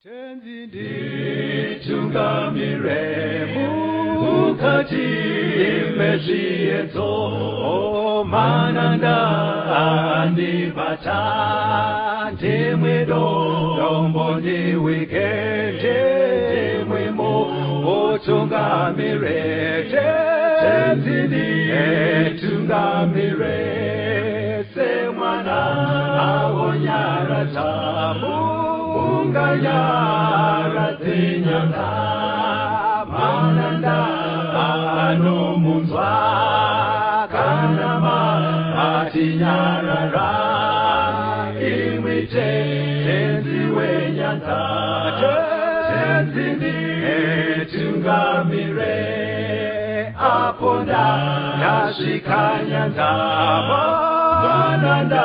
Tenzi nditungamire mukati mezviedzo, mananda andibata, ndimwe dombo ndiwike, ndimwe mutungamire. Tenzi nditungamire semwana awonyaradza munganyaradze nyanga, mananda anomunzwa kana matinyarara, imwi Tenzi wenyanga, Tenzi nditungamire apo ndasvika nyanza, mananda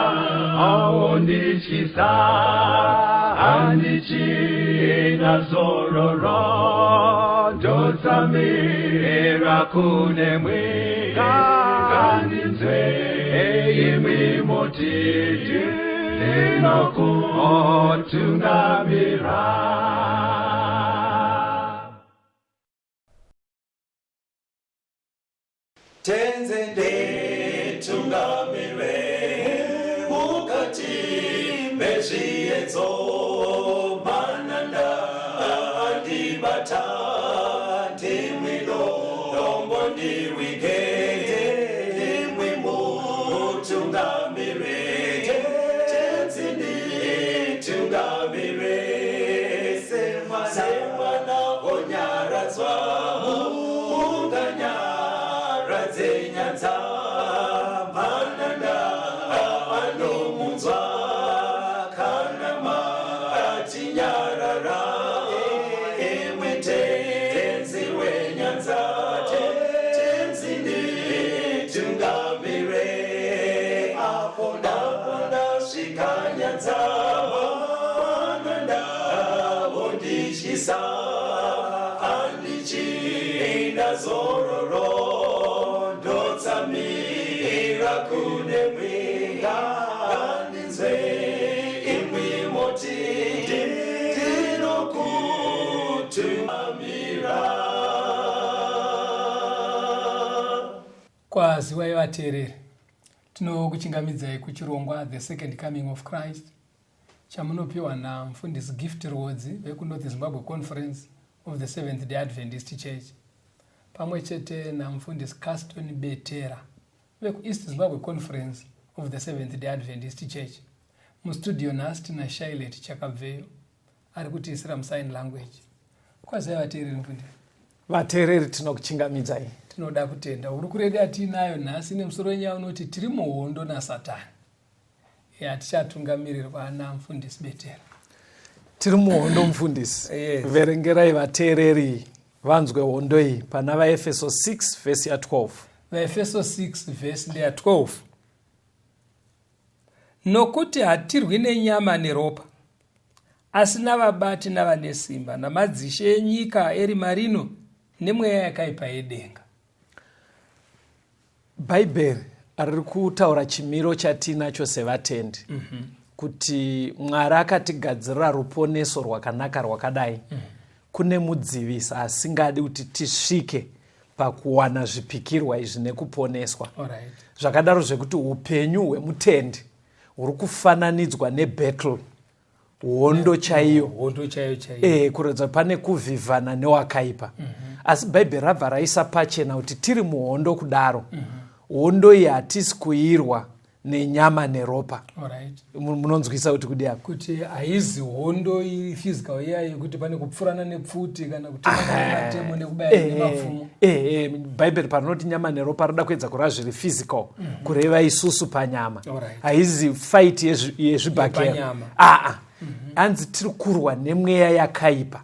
aondityisa, handichina zororo, ndotsamira kune mwenga, ngandinzwe imwi moti ndinokutungamira. Tenzi nditungamire mukati mezviedzo, mananda andibata, ndimwi dombo ndiwike, ndimwi mutungamire. Tenzi nditungamire semwana onyaradzwa munganyaradze nyanza, mananda anomunzwa kana matinyarara, imwi Tenzi wenyanza, Tenzi nditungamire apo ndasvika nyanza, mananda ondityisa, handichina zororo, ndotsamira kune mwenga, ngandinzwe imwi moti ndinokutungamira. Kwaziwai vateereri, tinokuchingamidzai kuchirongwa The Second Coming of Christ chamunopiwa namufundisi Gift Rwodzi vekuNorth Zimbabwe Conference of the Seventh Day Adventist Church pamwe chete namufundisi Caston Betera vekuEast Zimbabwe Conference of the Seventh Day Adventist Church. Mustudio nhasi tina Shailet Chakabveyo ari kutiisira musign language. Kwazai vateereri mufundisi. Vateereri, tinokuchingamidzai. Tinoda kutenda. Hurukuro yedu yatiinayo nhasi nemusoro wenyaya unoti tiri muhondo naSatani. Yatichatungamirirwa namufundisi Betera. Tiri muhondo mufundisi. Yes. Verengerai vateereri vanzwe hondo iyi pana vaEfeso 6 vhesi ya 12. VaEfeso 6 vhesi ndeya 12. Nokuti hatirwi nenyama neropa, asi navabati navane simba, namadzishe enyika erima rino, nemweya yakaipa yedenga. Bhaibheri riri kutaura chimiro chatinacho sevatendi, kuti Mwari akatigadzirira ruponeso rwakanaka rwakadai, kune mudzivisi asingadi kuti tisvike pakuwana zvipikirwa izvi nekuponeswa. Zvakadaro zvekuti upenyu hwemutendi huri kufananidzwa nebattle, hondo chaiyo, hondo chaiyo chaiyo, kuratidza pane kuvhivhana newakaipa. Asi Bhaibheri rabva raisa pachena kuti tiri muhondo kudaro, hondo iyi hatisi kuirwa nenyama neropa. Munonzwisa kuti kudi apa? Kuti haizi hondo iri physical iya yekuti pane kupfurana nepfuti kana kutematemo nekubaya nemapfumo. Bhaibheri parinoti nyama neropa rida kuedza kureva zviri physical, kureva isusu panyama. Haizi fight yezvibhakera. Yepanyama. Aa, hanzi tiri kurwa nemweya yakaipa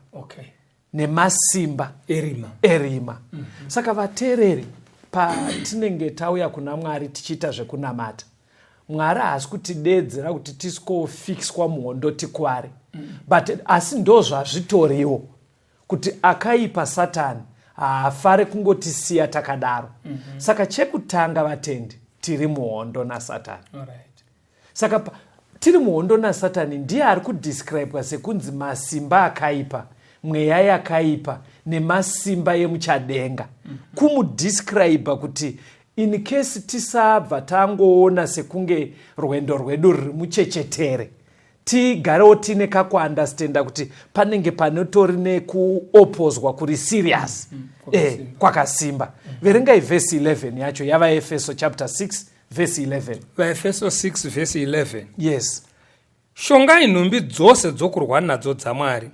nemasimba erima. Erima. Saka vateereri, patinenge tauya kuna Mwari tichiita zvekunamata, Mwari haasi kutidedzera kuti tisikofikiswa muhondo tikware, but asi ndo zvazvitoriwo kuti akaipa Satani haafare kungotisiya takadaro. Saka chekutanga, vatendi, tiri muhondo naSatani. Saka Tiri muhondo naSatani, ndiye ari kudescribwa sekunzi masimba akaipa, mweya yakaipa nemasimba emuchadenga. Kumudescribe kuti in case tisabva tangoona sekunge rwendo rwedu ruri muchechetere, tigarewo tiine kakuunderstanda kuti panenge panotori nekuopozwa kuri serious, kwakasimba. Verengai vhesi 11 yacho yavaEfeso chapter 6 vhesi 11. VaEfeso 6 vhesi 11. Yes. Shongai nhumbi dzose dzokurwa nadzo dzaMwari,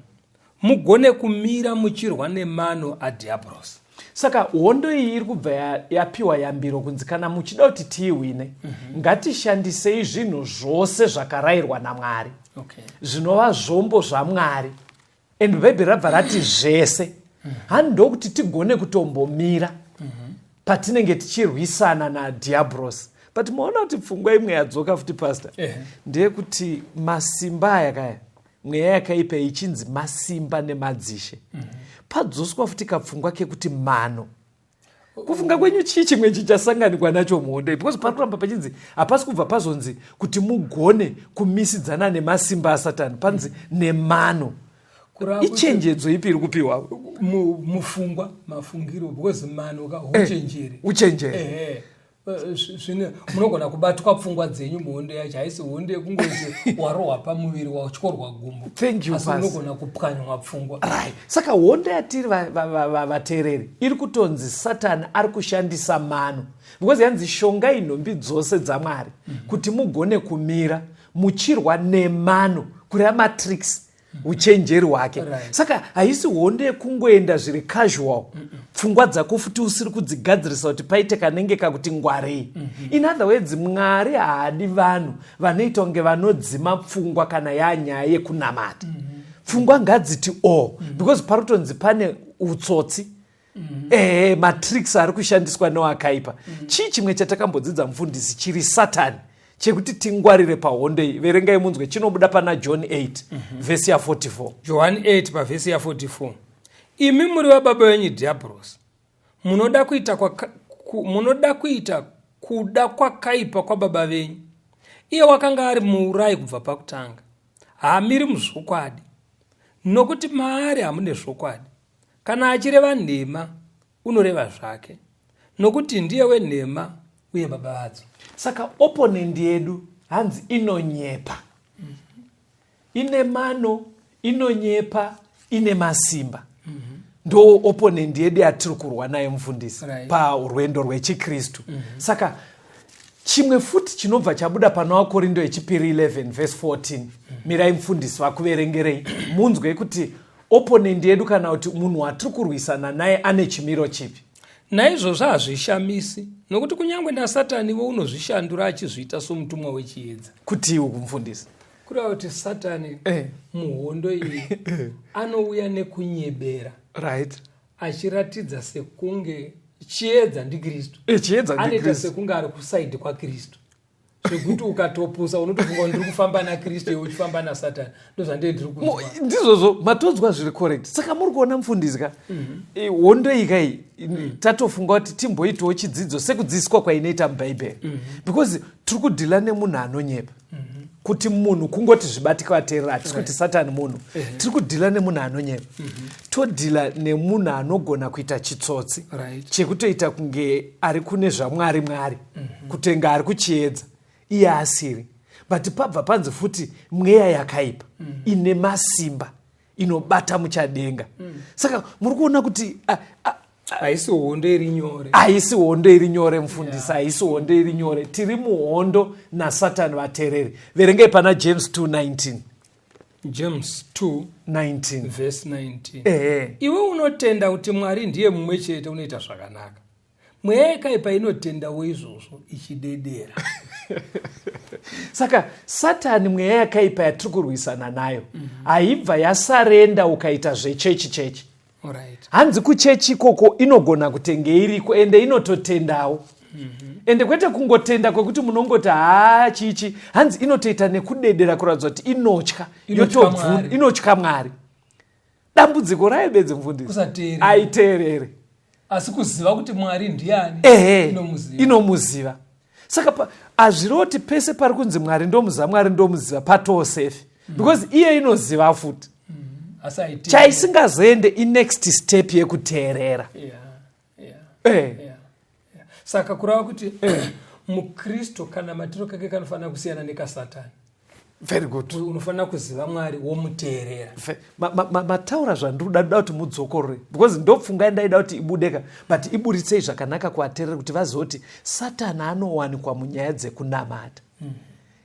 mugone kumira muchirwa nemano adhiabhorosi. Saka hondo iyi iri kubva yapiwa yambiro kunzi kana muchida kuti tiihwine, ngatishandisei zvinhu zvose zvakarayirwa naMwari, zvinova zvombo zvaMwari. And Bhaibheri rabva rati zvese, hani? Ndokuti tigone kutombomira patinenge tichirwisana nadhiabhorosi. But maona kuti pfungwa imwe yadzoka futi, pastor, ndeyekuti masimba aya kaya, mweya yakaipa ichinzi masimba nemadzishe, padzoswa futi kapfungwa kekuti mano. Kufunga kwenyu, chii chimwe chichasanganikwa nacho muhondo iyi? Because pari kuramba pachinzi, hapasi kubva pazonzi kuti mugone kumisidzana nemasimba aSatani, panzi nemano. Kureva kuti Ichenjedzo ipi iri kupiwa? Mufungwa, mafungiro, because mano ka uchenjeri. Uchenjeri. Ehe. Zvine munogona kubatwa pfungwa dzenyu muhondo yacho. Haisi hondo yekungoti warohwa pamuviri, watyorwa gumbo. Thank you, Asi Pastor. unogona kupwanywa pfungwa. Right, saka hondo yatiri, vateereri, iri kutonzi Satani ari kushandisa mano, because yanzi shongai nhumbi dzose dzaMwari kuti mugone kumira muchirwa nemano, kureva matricks, uchenjeri hwake. Saka haisi hondo yekungoenda zviri casual, pfungwa dzako futi usiri kudzigadzirisa kuti paite kanenge kakuti ngwarei. In other words, Mwari haadi vanhu vanoita kunge vanodzima pfungwa kana yanyaya yekunamata. Pfungwa ngadziti o, because pari kutonzi pane utsotsi, ehe, matricks ari kushandiswa newakaipa. Chii chimwe chatakambodzidza, mufundisi, chiri Satani chekuti tingwarire pahondo iyi? Verengai munzwe, chinobuda pana John 8 vhesi ya44. John 8 pavhesi ya44: Imi muri vababa venyu Dhiabhorosi, munoda kuita kuda kwakaipa kwababa venyu. Iye wakanga ari muurayi kubva pakutanga, haamiri muzvokwadi, nokuti maari hamune zvokwadi. Kana achireva nhema, unoreva zvake, nokuti ndiye wenhema uye baba vadzo. Saka opponent yedu hanzi inonyepa, ine mano, inonyepa, ine masimba. Ndo opponent yedu yatiri kurwa naye, mufundisi, parwendo rwechikristu. Saka chimwe futi chinobva chabuda pana Vakorindo yechipiri 11 verse 14. Mirai mufundisi vakuverengerei, munzwe kuti opponent yedu kana kuti munhu watiri kurwisana naye ane chimiro chipi. Naizvozvo hazvishamisi, nokuti kunyange naSataniwo unozvishandura achizviita somutumwa wechiedza. Kuti uku, mufundisi? Kureva kuti Satani muhondo iyi anouya nekunyebera, achiratidza sekunge chiedza ndiKristu. Chiedza Anoita ndiKristu. sekunge ari kuside kwaKristu, zvekuti ukatopusa unotofunga kuti ndiri kufamba naKristu, iwe uchifamba naSatani. Ndozvandee ndiri kunzwa. Ndizvozvo, matonzwa zviri correct. Saka muri kuona, mufundisi ka, hondo iyi kai, tatofunga kuti timboitawo chidzidzo sekudzidziswa kwainoita muBhaibheri, because tiri kudhila nemunhu anonyepa. Kuti munhu kungoti zvibatike, vateerera, hatisi kuti Satani munhu. Tiri kudhila nemunhu anonyepa, todhila nemunhu anogona kuita chitsotsi chekutoita kunge ari kune zvaMwari, Mwari, kutenga ari kuchiedza, iye asiri. But pabva panzi futi mweya yakaipa ine masimba inobata muchadenga. Saka muri kuona kuti Haisi hondo iri nyore. Haisi hondo iri nyore, mufundisi, haisi hondo iri nyore. Tiri muhondo naSatani, vateereri. Verengei pana James 2:19. James 2 19. verse 19. Ehe. Iwe unotenda kuti Mwari ndiye mumwe chete, unoita zvakanaka. Mweya yakaipa inotendawo izvozvo ichidedera. Saka Satani, mweya yakaipa yatiri kurwisana nayo, haibva yasurrender ukaita zvechechi chechi. Hanzi kuchechi ikoko inogona kutenge iriko, ende inototendawo, ende kwete kungotenda kwekuti munongoti haa chichi. Hanzi inotoita nekudedera kuratidza kuti inotya. Inotya Mwari. Inotya Mwari. Dambudziko rayo bedzi, mufundisi, Kusateerera. aiteerere. Asi kuziva kuti Mwari ndiani, Ehe. inomuziva. Inomuziva. Saka hazviroti pese pari kunzi Mwari ndomuziva, Mwari ndomuziva, patoosefi, because iye inoziva futi. Chaisingazoende inext step yekuteerera. Saka kureva kuti mukristu kana matiro kake kanofanira kusiyana nekasatani. Very good. Unofanira kuziva Mwari womuteerera. Mataura zvandiri kuda kuti mudzokorore, because ndopfunga yandaida kuti ibudeka, but iburitsei zvakanaka kuvateereri kuti vazive kuti Satani anowanikwa munyaya dzekunamata.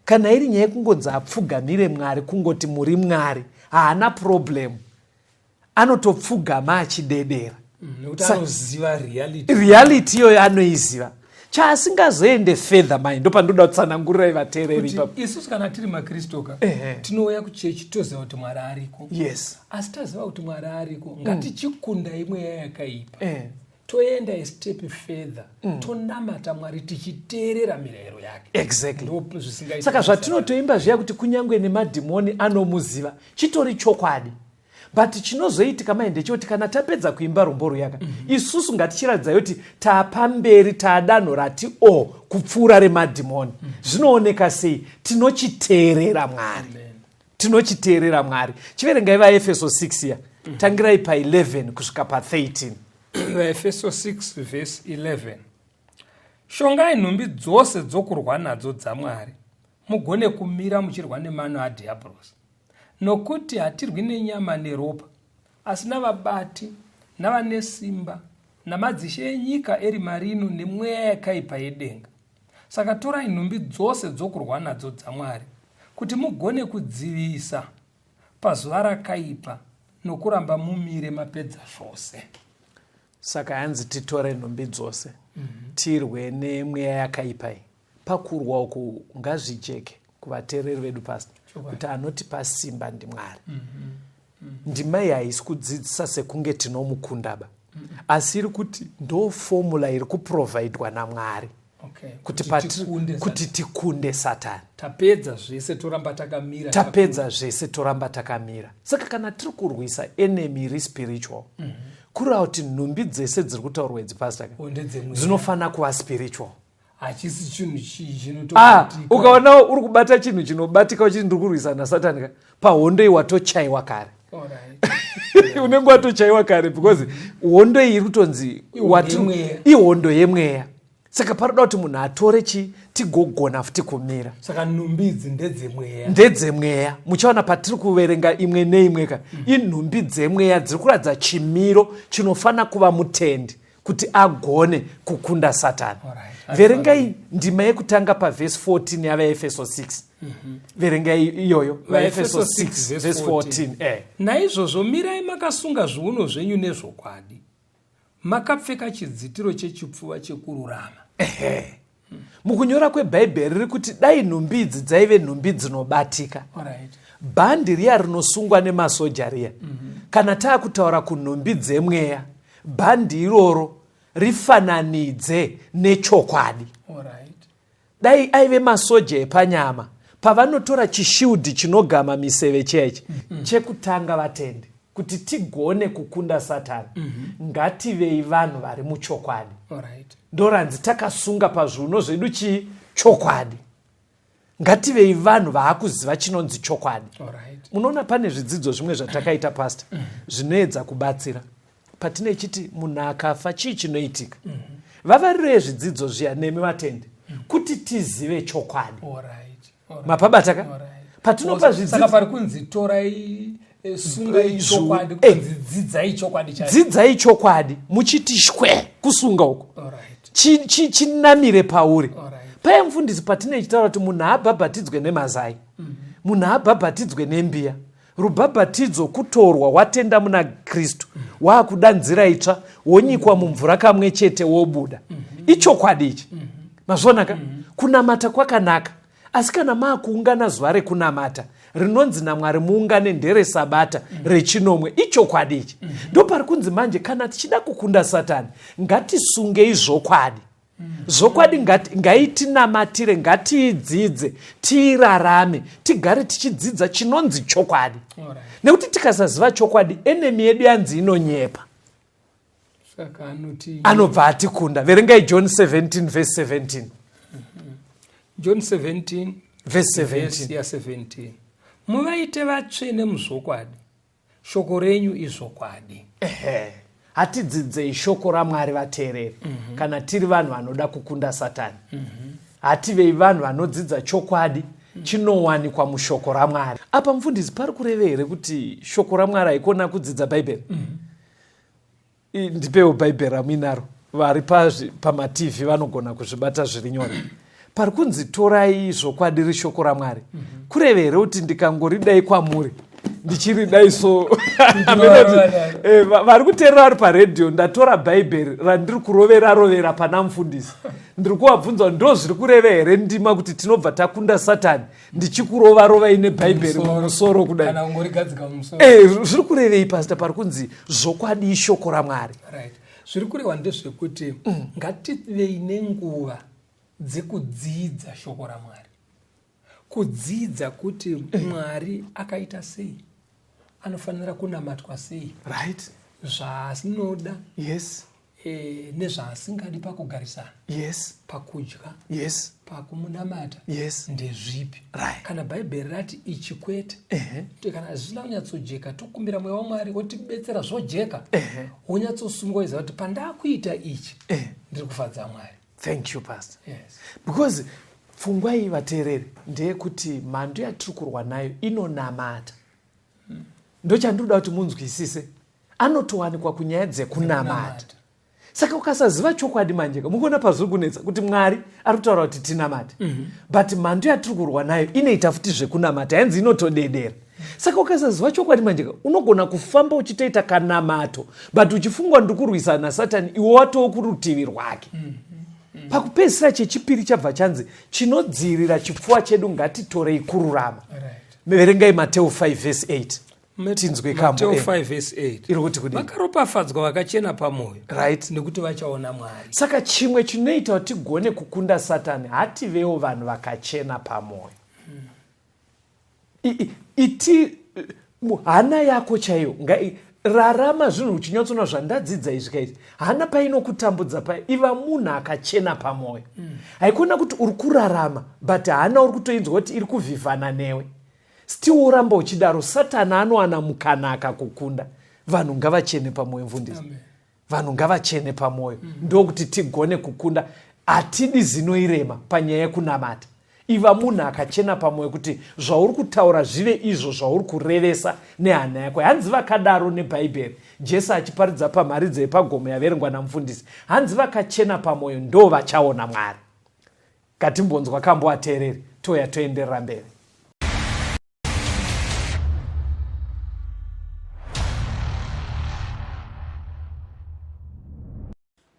Kana iri nyaya yekungonzi apfugamire Mwari, kungoti muri Mwari, haana problem, anotopfugama achidedera. Nekuti anoziva reality. Reality iyoyo anoiziva. Chaasingazoende further mai, ndopandoda kutsanangurirai vateereri ipapo. Isusu kana tiri makristu ka, tinouya kuchechi toziva kuti Mwari ariko. Asi taziva kuti Mwari ariko, ngatichikundai mweya yakaipa. Toenda a step further, tonamata Mwari tichiteerera mirayiro yake. Exactly. Saka zvatinotoimba zviya kuti kunyange nemadhimoni anomuziva, chitori chokwadi. But chinozoitika mai ndechekuti kana tapedza kuimba rumbo ruyaka, isusu ngatichiratidzai kuti taapamberi, taadanho rati o kupfuura remadhimoni. Zvinooneka sei? Tinochiteerera Mwari. Tinochiteerera Mwari. Chiverengai vaEfeso 6 ya, tangirai pa11 kusvika pa13. Vaefeso 6 vhesi 11: Shongai nhumbi dzose dzokurwa nadzo dzaMwari, mugone kumira muchirwa nemano adhiabhorosi. Nokuti hatirwi nenyama neropa, asi navabati, navane simba, namadzishe enyika erima rino, nemweya yakaipa yedenga. Saka torai nhumbi dzose dzokurwa nadzo dzaMwari, kuti mugone kudzivisa pazuva rakaipa, nokuramba mumire mapedza zvose. Saka hanzi titore nhumbi dzose, tirwe nemweya yakaipa iyi. Pakurwa uku ngazvijeke kuvateereri vedu, pastor, kuti anotipa simba ndiMwari. Ndima iyi haisi kudzidzisa sekunge tinomukundaba, asi iri kuti ndo formula iri kuprovhaidwa naMwari kuti tikunde Satani. Tapedza zvese toramba takamira. Tapedza zvese toramba takamira. Saka kana tiri kurwisa enemy iri spiritual, kureva kuti nhumbi dzese dziri kutaurwa idzi, pastor, dzinofanira kuva spiritual. Hachisi chinhu chinotobatika. Ukaona uri kubata chinhu chinobatika uchiti ndiri kurwisana nasatani ka, pahondo iyi watochaiwa kare. Unenge watochaiwa kare, because hondo iyi iri kutonzi ihondo yemweya. Saka paroda kuti munhu atore chi tigogona futi kumira. Saka nhumbi idzi ndedzemweya. Ndedzemweya. Muchaona patiri kuverenga imwe neimwe ka, inhumbi dzemweya dziri kuratidza chimiro chinofanira kuva mutendi kuti agone kukunda Satani. Verengai ndima yekutanga pavhesi 14 yavaEfeso 6. Verengai iyoyo, vaEfeso 6 vhesi 14. Naizvozvo mirai makasunga zviuno zvenyu nezvokwadi, makapfeka chidzitiro chechipfuva chekururama. Ehe, mukunyora kwebhaibheri riri kuti dai nhumbi idzi dzaive nhumbi dzinobatika, bhandi riya rinosungwa nemasoja riya, kana taakutaura kunhumbi dzemweya, bhandi iroro rifananidze nechokwadi. Dai aive masoja epanyama, pavanotora chishield chinogama miseve chechi, chekutanga vatende kuti tigone kukunda Satani, ngativei vanhu vari muchokwadi. Ndoranzi takasunga pazviuno zvedu chii? Chokwadi. Ngativei vanhu vaakuziva chinonzi chokwadi. Munoona pane zvidzidzo zvimwe zvatakaita, pastor, zvinoedza kubatsira patine chiti munhu akafa chii chinoitika. Vavariro yezvidzidzo zviya nemi vatendi kuti tizive chokwadi. Mapabata ka patinopa zvidzidzo pari kunzi torai, sungai chokwadi, kunzi dzidzai chokwadi chacho. Dzidzai chokwadi muchiti shwe kusunga uko, chinamire pauri. Paya mufundisi patine chitaura kuti munhu haabhabhatidzwe nemazai, munhu haabhabhatidzwe nembiya. Rubhabhatidzo kutorwa watenda muna Kristu, waakuda nzira itsva, wonyikwa mumvura kamwe chete wobuda. Ichokwadi ichi. Mazvionaka, kunamata kwakanaka, asi kana maakuungana zuva rekunamata rinonzi naMwari muungane nderesabata rechinomwe, ichokwadi ichi. Ndopari kunzi manje kana tichida kukunda Satani, ngatisungei zvokwadi. Zvokwadi ngaitinamatire, ngatiidzidze, tiirarame, tigare tichidzidza chinonzi chokwadi, nekuti tikasaziva chokwadi, enemy yedu yanzi inonyepa, anobva atikunda. Verengai John 17 verse 17. John 17 Verse 17. ya 17 muvaite vatsvene muzvokwadi shoko renyu izvokwadi. Ehe, hatidzidzei shoko raMwari vateereri. Kana tiri vanhu vanoda kukunda Satani, hativei vanhu vanodzidza chokwadi chinowanikwa mushoko raMwari. Apa mufundisi, pari kureve here kuti shoko raMwari haikona kudzidza Bhaibheri? Ndipewo Bhaibheri ramuinaro. Vari pamaTV vanogona kuzvibata zviri nyore. Pari kunzi torai zvokwadi rishoko raMwari, kureve here kuti ndikangoridai kwamuri ndichiridai so vari kuteerera vari paredhiyo, ndatora Bhaibheri randiri kurovera rovera pana mufundisi, ndiri kuvabvunza ndo zviri kureva here ndima kuti tinobva takunda Satani ndichikurova rovai neBhaibheri mumusoro kudai? Kana kungorigadzika mumusoro. Zviri kurevei, pastor, pari kunzi zvokwadi ishoko raMwari? Right, zviri kurehwa ndezvekuti ngativei nenguva dzekudzidza shoko raMwari, kudzidza kuti Mwari akaita sei, anofanira kunamatwa sei, zvaanoda nezvaasingadi pakugarisana, pakudya, pakumunamata, ndezvipi. Kana Bhaibheri rati ichi kwete, kana zvisina kunyatsojeka, tokumbira Mweya waMwari wotibetsera zvojeka, wonyatsosungwa iziva kuti pandakuita ichi ndiri kufadza Mwari. Thank you, pastor. Yes. Because pfungwa iyi, vateereri, ndeyekuti mhandu yatiri kurwa nayo inonamata. Ndochandinoda kuti munzwisise, anotowanikwa kunyaya dzekunamata. Kunamata. Saka ukasaziva chokwadi manje, mukuona pazviri kunetsa kuti Mwari ari kutaura kuti tinamate, but mhandu yatiri kurwa nayo inoita futi zvekunamata, yanzi inotodedera. Saka ukasaziva chokwadi manje, unogona kufamba uchitoita kanamato, but uchifungwa ndiri kurwisana naSatani, iwe watoo kurutivi rwake. Pakupedzisira, chechipiri chabva chanzi chinodzivirira chipfuwa chedu, ngatitorei kururama. Verengai Mateo 5 vhesi 8, tinzwe kambo. Mateo 5 verse 8. Iri kuti kudii? Vakaropafadzwa vakachena pamwoyo, nekuti vachaona Mwari. Saka chimwe chinoita kuti tigone kukunda Satani, hativewo vanhu vakachena pamwoyo. Iti hana yako chaiyo rarama zvinhu uchinyatsoona zvandadzidza izvi kaizvi. Hana painokutambudza paya, iva munhu akachena pamwoyo. Haikona kuti uri kurarama but hana uri kutoinzwa kuti iri kuvhivhana newe, still woramba uchidaro, Satani anowana mukana akakukunda. Vanhu ngavachene pamwoyo, mufundisi. Amen. Vanhu ngavachene pamwoyo, ndokuti tigone kukunda. Hatidi zino irema panyaya yekunamata. Iva munhu akachena pamwoyo kuti zvauri kutaura zvive izvo zvauri kurevesa nehana yako. Hanzi vakadaro neBhaibheri, Jesu achiparidza pamharidzo yepagomo yaverengwa namufundisi, hanzi vakachena pamwoyo ndo vachaona Mwari. Ngatimbonzwa kambo, ateereri, toya toenderera mberi.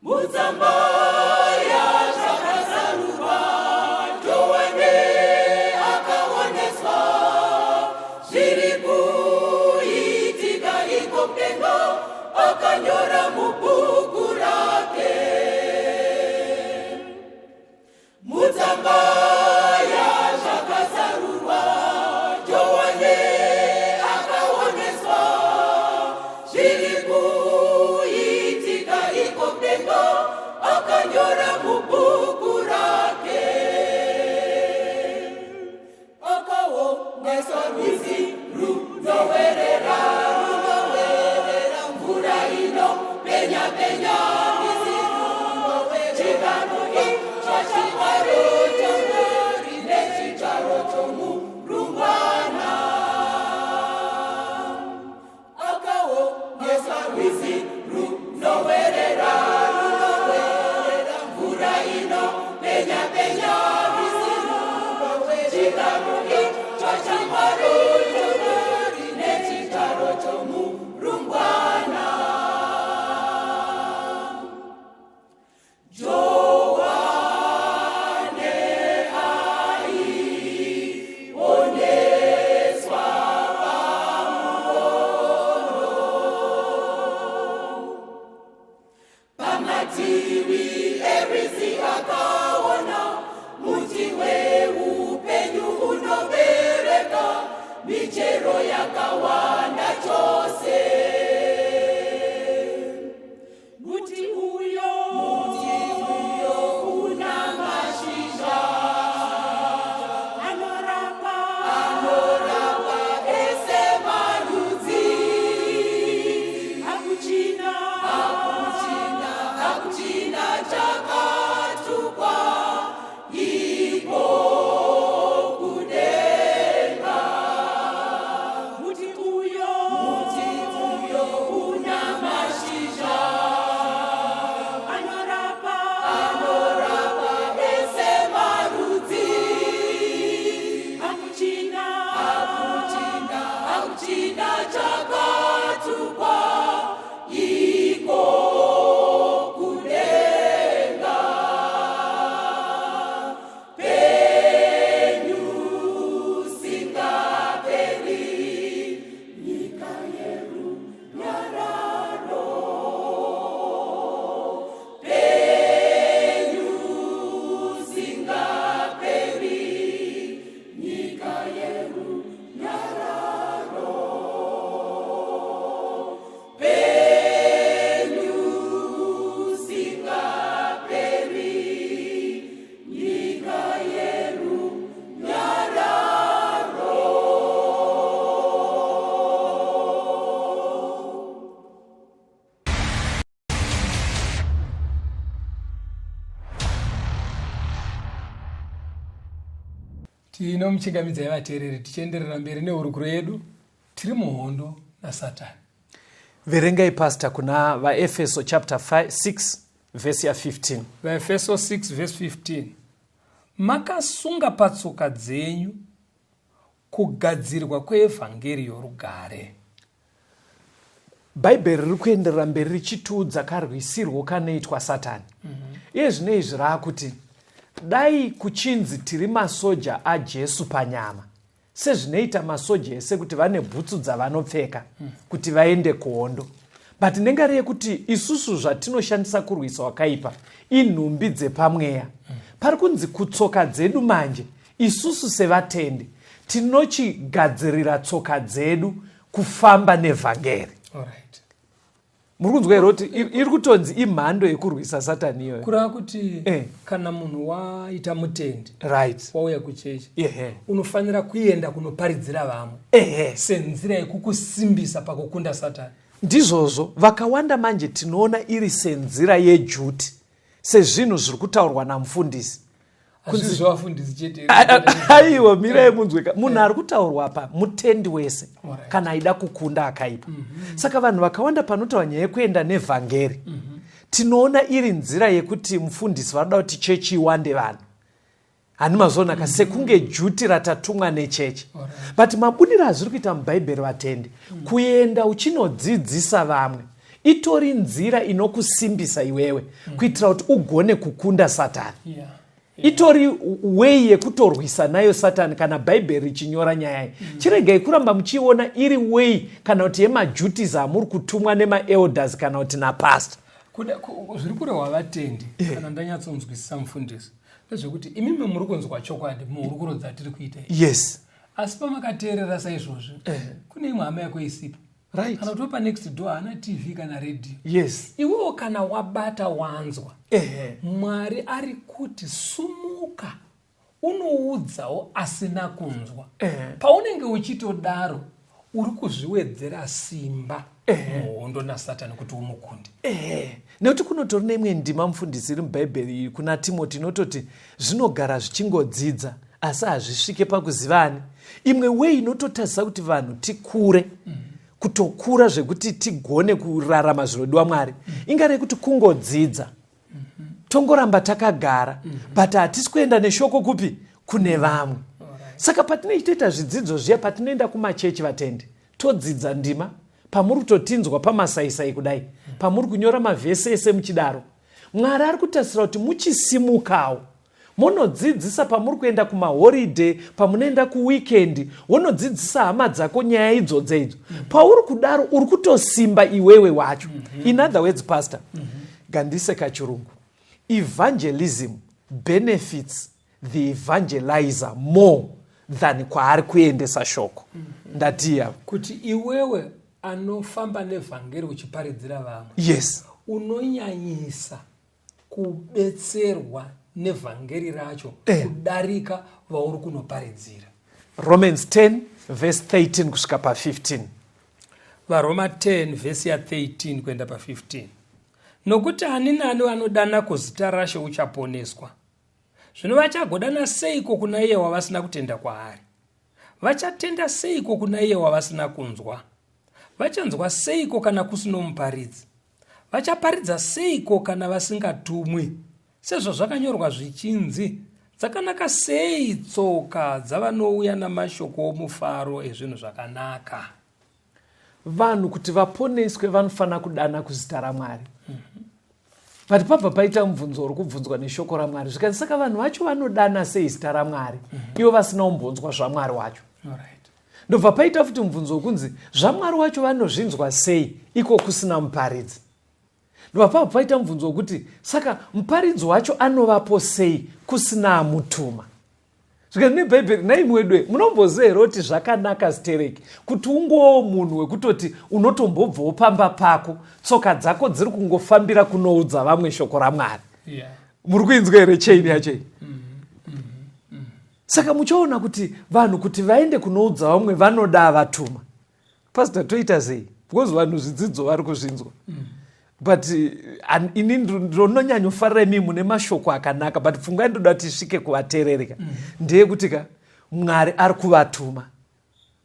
Mutsamba yazvakazarurwa, Johane akaoneswa zviri kuitika iko kudenga, akanyora mubhuku rake. Mutsamba yazvakazarurwa, Johane akaoneswa zviri kuitika iko kudenga, akanyora mubhuku rake. Akaoneswa rwizi runowerera, runowerera mvura inopenya penya, rwizi runowerera. Chigaro icho chaMwari chaMwari nechigaro chomurungwana. Akaoneswa rwizi runowerera, runowerera mvura. Tinomuchingamidzai vateereri tichienderera mberi nehurukuro yedu. Tiri muhondo naSatani. Verengai pastor kuna VaEfeso chapter 5, 6 vhesi ya 15. VaEfeso 6 vhesi 15. Makasunga patsoka dzenyu kugadzirwa kweevhangeri yorugare. Bhaibheri riri kuenderera mberi richitiudza karwisirwo kanoitwa Satani. Iye zvino izvi raakuti dai kuchinzi tiri masoja aJesu panyama, sezvinoita masoja ese kuti vane bhutsu dzavanopfeka kuti vaende kuhondo, but nengari yekuti isusu zvatinoshandisa kurwisa wakaipa inhumbi dzepamweya, pari kunzi kutsoka dzedu manje isusu sevatendi tinochigadzirira tsoka dzedu kufamba nevhangeri. Muri kunzwa here kuti iri kutonzi imhando yekurwisa Satani iyoyo? Kureva kuti kana munhu waita mutendi, wauya kuchechi, unofanira kuenda kunoparidzira vamwe senzira yekukusimbisa pakukunda Satani. Ndizvozvo. Vakawanda manje tinoona iri senzira yejuti, sezvinhu zviri kutaurwa namufundisi. Hazvizvavafundisi chete. Aiwa, mirai munzweka. Munhu ari kutaurwa apa mutendi wese kana aida kukunda akaipa. Saka vanhu vakawanda panotaura nyaya yekuenda nevhangeri, tinoona iri nzira yekuti mufundisi vanoda kuti chechi iwande vanhu. Hani mazvionaka? Sekunge juti ratatumwa nechechi. But mabudiro azviri kuita mubhaibheri, vatendi, kuenda uchinodzidzisa vamwe itori nzira inokusimbisa iwewe kuitira kuti ugone kukunda Satani. Itori way yekutorwisa nayo Satani kana bhaibheri richinyora nyaya iyi. Chiregai kuramba muchiiona iri way kana kuti yemaduties amuri kutumwa nemaelders kana kuti napastor. Zviri kurehwa, vatendi, kana ndanyatsonzwisisa mufundisi, ndezvekuti imimi muri kunzwa chokwadi muhurukuro dzatiri kuita iyi. Asi pamakateerera saizvozvi, kune imwe hama yako isipo kana kuti wepanext door haana TV kana redhiyo. Iwewo kana wabata wanzwa, Mwari ari kuti sumuka unoudzawo asina kunzwa. Paunenge uchitodaro, uri kuzviwedzera simba muhondo naSatani kuti umukunde. Ehe, nekuti kunotori neimwe ndima, mufundisi, iri mubhaibheri iyi kuna Timoti inototi zvinogara zvichingodzidza asi hazvisvike pakuzivani. Imwe way inototarisa kuti vanhu tikure, kutokura zvekuti tigone kurarama zvinodiwa Mwari, ingari yekuti kungodzidza, tongoramba takagara, but hatisi kuenda neshoko kupi? Kune vamwe. Saka patinoitoita zvidzidzo zviya, patinoenda kumachechi, vatendi, todzidza ndima, pamuri kutotinzwa pamasaisai kudai, pamuri kunyora mavhesi ese muchidaro, Mwari ari kutarisira kuti muchisimukawo munodzidzisa. Pamuri kuenda kumaholiday, pamunoenda kuweekend, wonodzidzisa hama dzako nyaya idzodzo idzo. Pauri kudaro uri kutosimba iwewe wacho. In other words, pastor, gandise kachirungu, evangelism benefits the evangelizer more than kwaari kuendesa shoko. Ndatiya. Kuti iwewe anofamba nevhangeri uchiparidzira vamwe, unonyanyisa kubetserwa nevhangeri racho kudarika vauri kunoparidzira. Romans 10 verse 13 kusvika pa15. VaRoma 10 vhesi ya13 kuenda pa15. Nokuti ani nani anodana kuzita raShe uchaponeswa. Zvino vachagodana seiko kuna iye wavasina kutenda kwaari? Vachatenda seiko kuna iye wavasina kunzwa? Vachanzwa seiko kana kusino muparidzi? Vachaparidza seiko kana vasingatumwi? Sezvazvakanyorwa zvichinzi, dzakanaka sei tsoka dzavanouya namashoko omufaro ezvinhu zvakanaka. Vanhu kuti vaponeswe vanofanira kudana kuzita raMwari. But pabva paita mubvunzo uri kubvunzwa neshoko raMwari, zvikanzi, saka vanhu vacho vanodana sei zita raMwari ivo vasina kumbonzwa zvaMwari wacho? Ndobva paita futi mubvunzo wekunzi zvaMwari wacho vanozvinzwa sei iko kusina muparidzi? Ndobva pabva paita mubvunzo wekuti saka muparidzi wacho anovapo sei kusina amutuma? Zvikanzi nebhaibheri, nai mwedwe, munomboziva here kuti zvakanaka stereki kuti ungowo munhu wekutoti unotombobvawo pamba pako, tsoka dzako dziri kungofambira kunoudza vamwe shoko raMwari? Muri kuinzwa here chain yacho iyi? Saka muchaona kuti vanhu kuti vaende kunoudza vamwe vanoda vatuma. Pastor, toita sei? Because vanhu zvidzidzo vari kuzvinzwa, but ini ndinonyanyofarira imi mune mashoko akanaka, but pfungwa yandoda kuti isvike kuvateerereka ndeyekuti ka. Mwari ari kuvatuma,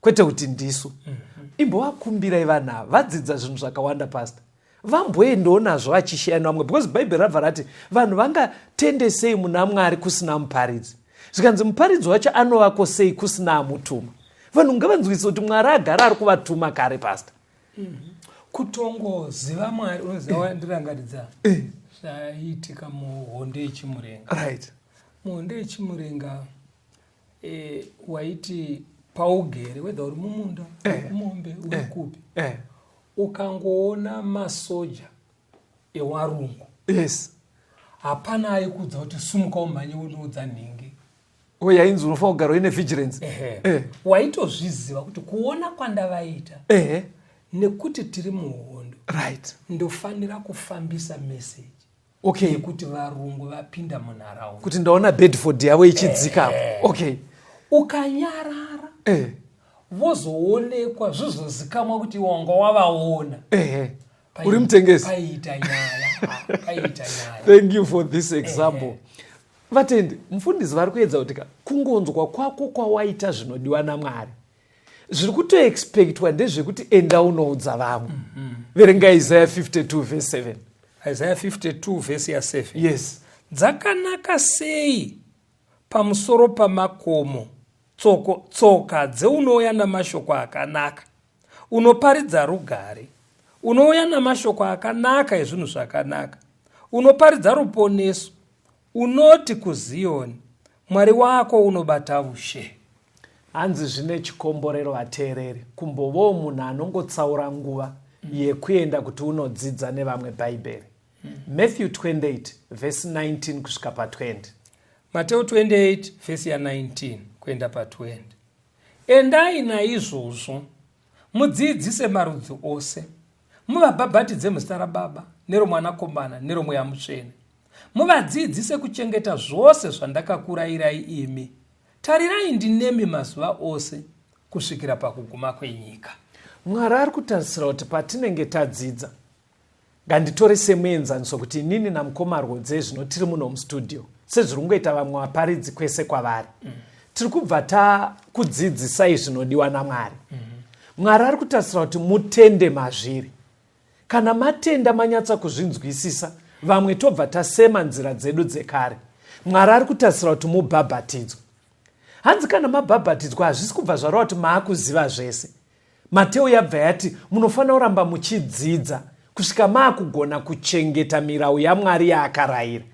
kwete kuti ndisu. Imbovakumbirai vanhu ava, vadzidza zvinhu zvakawanda, pastor. Vamboendawo nazvo vachisheya nevamwe, because Bhaibheri rabva rati vanhu vangatende sei muna Mwari kusina muparidzi? Zvikanzi muparidzi wacho anovako sei kusina amutuma? Vanhu ngavanzwisise kuti Mwari agara ari kuvatuma kare, pastor. Kutongoziva Mwari, unoziva, wandirangaridza zvaiitika muhondo yeChimurenga. Muhondo yeChimurenga, waiti paugere, whether uri mumunda, uri kumombe, uri kupi, ukangoona masoja ewarungu, hapana aikudza kuti sumuka umhanye unoudza nhingi. O, yainzi unofanira kugara uine vigilance. Waitozviziva kuti kuona kwandavaita, nekuti tiri muhondo, ndofanira kufambisa meseji yekuti varungu vapinda munharaunda. Kuti ndaona Bedford yavo ichidzika. Okay. Ukanyarara, vozoonekwa, zvizozikamwa kuti wanga wavaona. Uri mutengesi. Paita nyaya. Paita nyaya. Thank you for this example. Vatendi, mufundisi vari kuedza kuti ka kungonzwa kwako kwawaita zvinodiwa naMwari, zviri kutoexpectwa ndezvekuti enda unoudza vamwe. Verenga Isaya 52 verse 7. Isaya 52 vhesi ya7. Yes. Dzakanaka sei pamusoro pamakomo tsoka dzeunouya namashoko akanaka, unoparidza rugare, unouya namashoko akanaka ezvinhu zvakanaka, unoparidza ruponeso, unoti kuZiyoni, Mwari wako unobata ushe. Hanzi zvine chikomborero, vateereri, kumbovawo munhu anongotsaura nguva yekuenda kuti unodzidza nevamwe Bhaibheri. Matthew 28 vhesi 19 kusvika pa20. Mateo 28 vhesi ya19 kuenda pa20. Endai naizvozvo mudzidzise marudzi ose, muvabhabhatidze muzita raBaba neroMwanakomana neroMweya Mutsvene, muvadzidzise kuchengeta zvose zvandakakurayirai imi. Tarirai, ndinemi mazuva ose kusvikira pakuguma kwenyika. Mwari ari kutarisira kuti patinenge tadzidza, nganditore semuenzaniso kuti inini namukoma Rwodze zvino tiri muno mustudio, sezviri kungoita vamwe vaparidzi kwese kwavari, tiri kubva takudzidzisai zvinodiwa naMwari. Mwari ari kutarisira kuti mutende mazviri. Kana matenda, manyatsa kuzvinzwisisa, vamwe tobva tasema nzira dzedu dzekare. Mwari ari kutarisira kuti mubhabhatidzwe. Hanzi kana mabhabhatidzwa, hazvisi kubva zvareva kuti maakuziva zvese. Mateo yabva yati munofanira kuramba muchidzidza kusvika maakugona kuchengeta mirau yaMwari yaakarayira.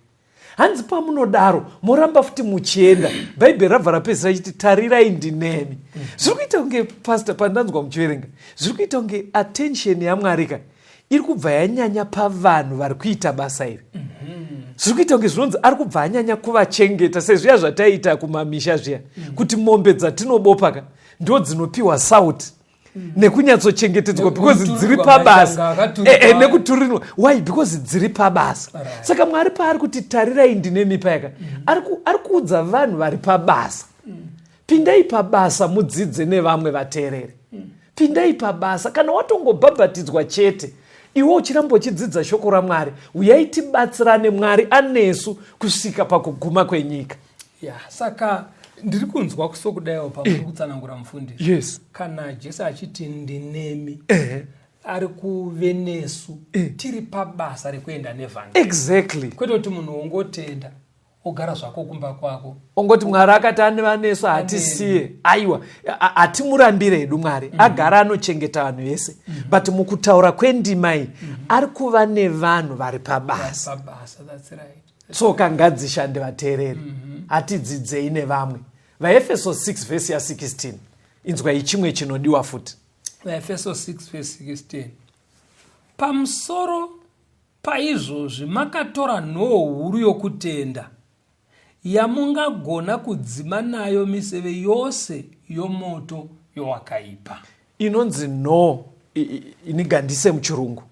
Hanzi pamunodaro moramba futi muchienda. Bhaibheri rabva rapedzisira chiti, "Tarirai, ndinemi." Zviri kuita kunge, pastor, pandanzwa muchiverenga, zviri kuita kunge attention yaMwari ka iri kubva yanyanya pavanhu vari kuita basa iri. Zviri kuita kunge zvinonzi ari kubva anyanya kuvachengeta, sezviya zvataiita kumamisha zviya, kuti mombe dzatinobopa ka ndo dzinopiwa sauti nekunyatsochengetedzwa because dziri pabasa, nekuturinwa. Why? Because dziri pabasa. Saka Mwari paari kuti tarirai ndinemi payaka, ari kuudza vanhu vari pabasa, pindai pabasa mudzidze nevamwe vateereri. Pindai pabasa. Kana watongobhabhatidzwa chete, iwe uchiramba uchidzidza shoko raMwari, uyai tibatsirane. Mwari anesu kusvika pakuguma kwenyika. Ya, saka ndiri kunzwa kusokudaiwo pamuri kutsanangura, mufundisi. Kana Jesu achiti ndinemi, ari kuve nesu tiri pabasa rekuenda nevhangeri. Kwete kuti munhu wongotenda, ogara zvako kumba kwako. Ongoti Mwari akati aneva nesu, hatisiye. Aiwa, hatimurambire hedu Mwari. Agara anochengeta vanhu vese, but mukutaura kwendima iyi ari kuva nevanhu vari pabasa. Pabasa, that's right. Tsoka ngadzishande, vateereri. Hatidzidzei nevamwe. VaEfeso 6 vhesi ya16, inzwai chimwe chinodiwa futi. VaEfeso 6 vhesi 16: Pamusoro paizvozvi makatora nhoo huru yokutenda, yamungagona kudzima nayo miseve yose yomoto yowakaipa. Inonzi nhoo ini gandise muchirungu.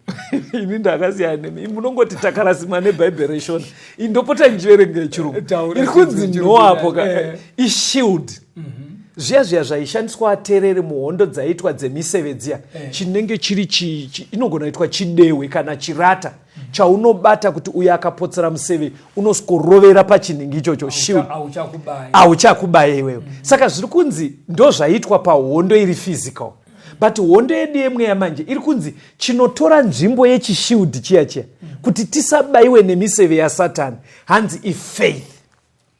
Ini ndakasiyana nemi, munongoti takarasimwa neBhaibheri reshona. Indopota ndichiverenga yechirungu. Taura. Iri kunzi chirungu. Nhoo apo ka ishield, zviya zviya zvaishandiswa atereri muhondo dzaiitwa dzemiseve dziya. Chinenge chiri inogona kuitwa chidehwe kana chirata. Chaunobata kuti uyo akapotsera museve, unosikorovera pachinhingi ichocho, shield. Hauchakubaye iwewe. Saka zviri kunzi ndo zvaitwa pahondo iri physical, but hondo yedu yemweya manje iri kunzi chinotora nzvimbo yechishield chiya chiya kuti tisabayiwe nemiseve yaSatani, hanzi ifaith.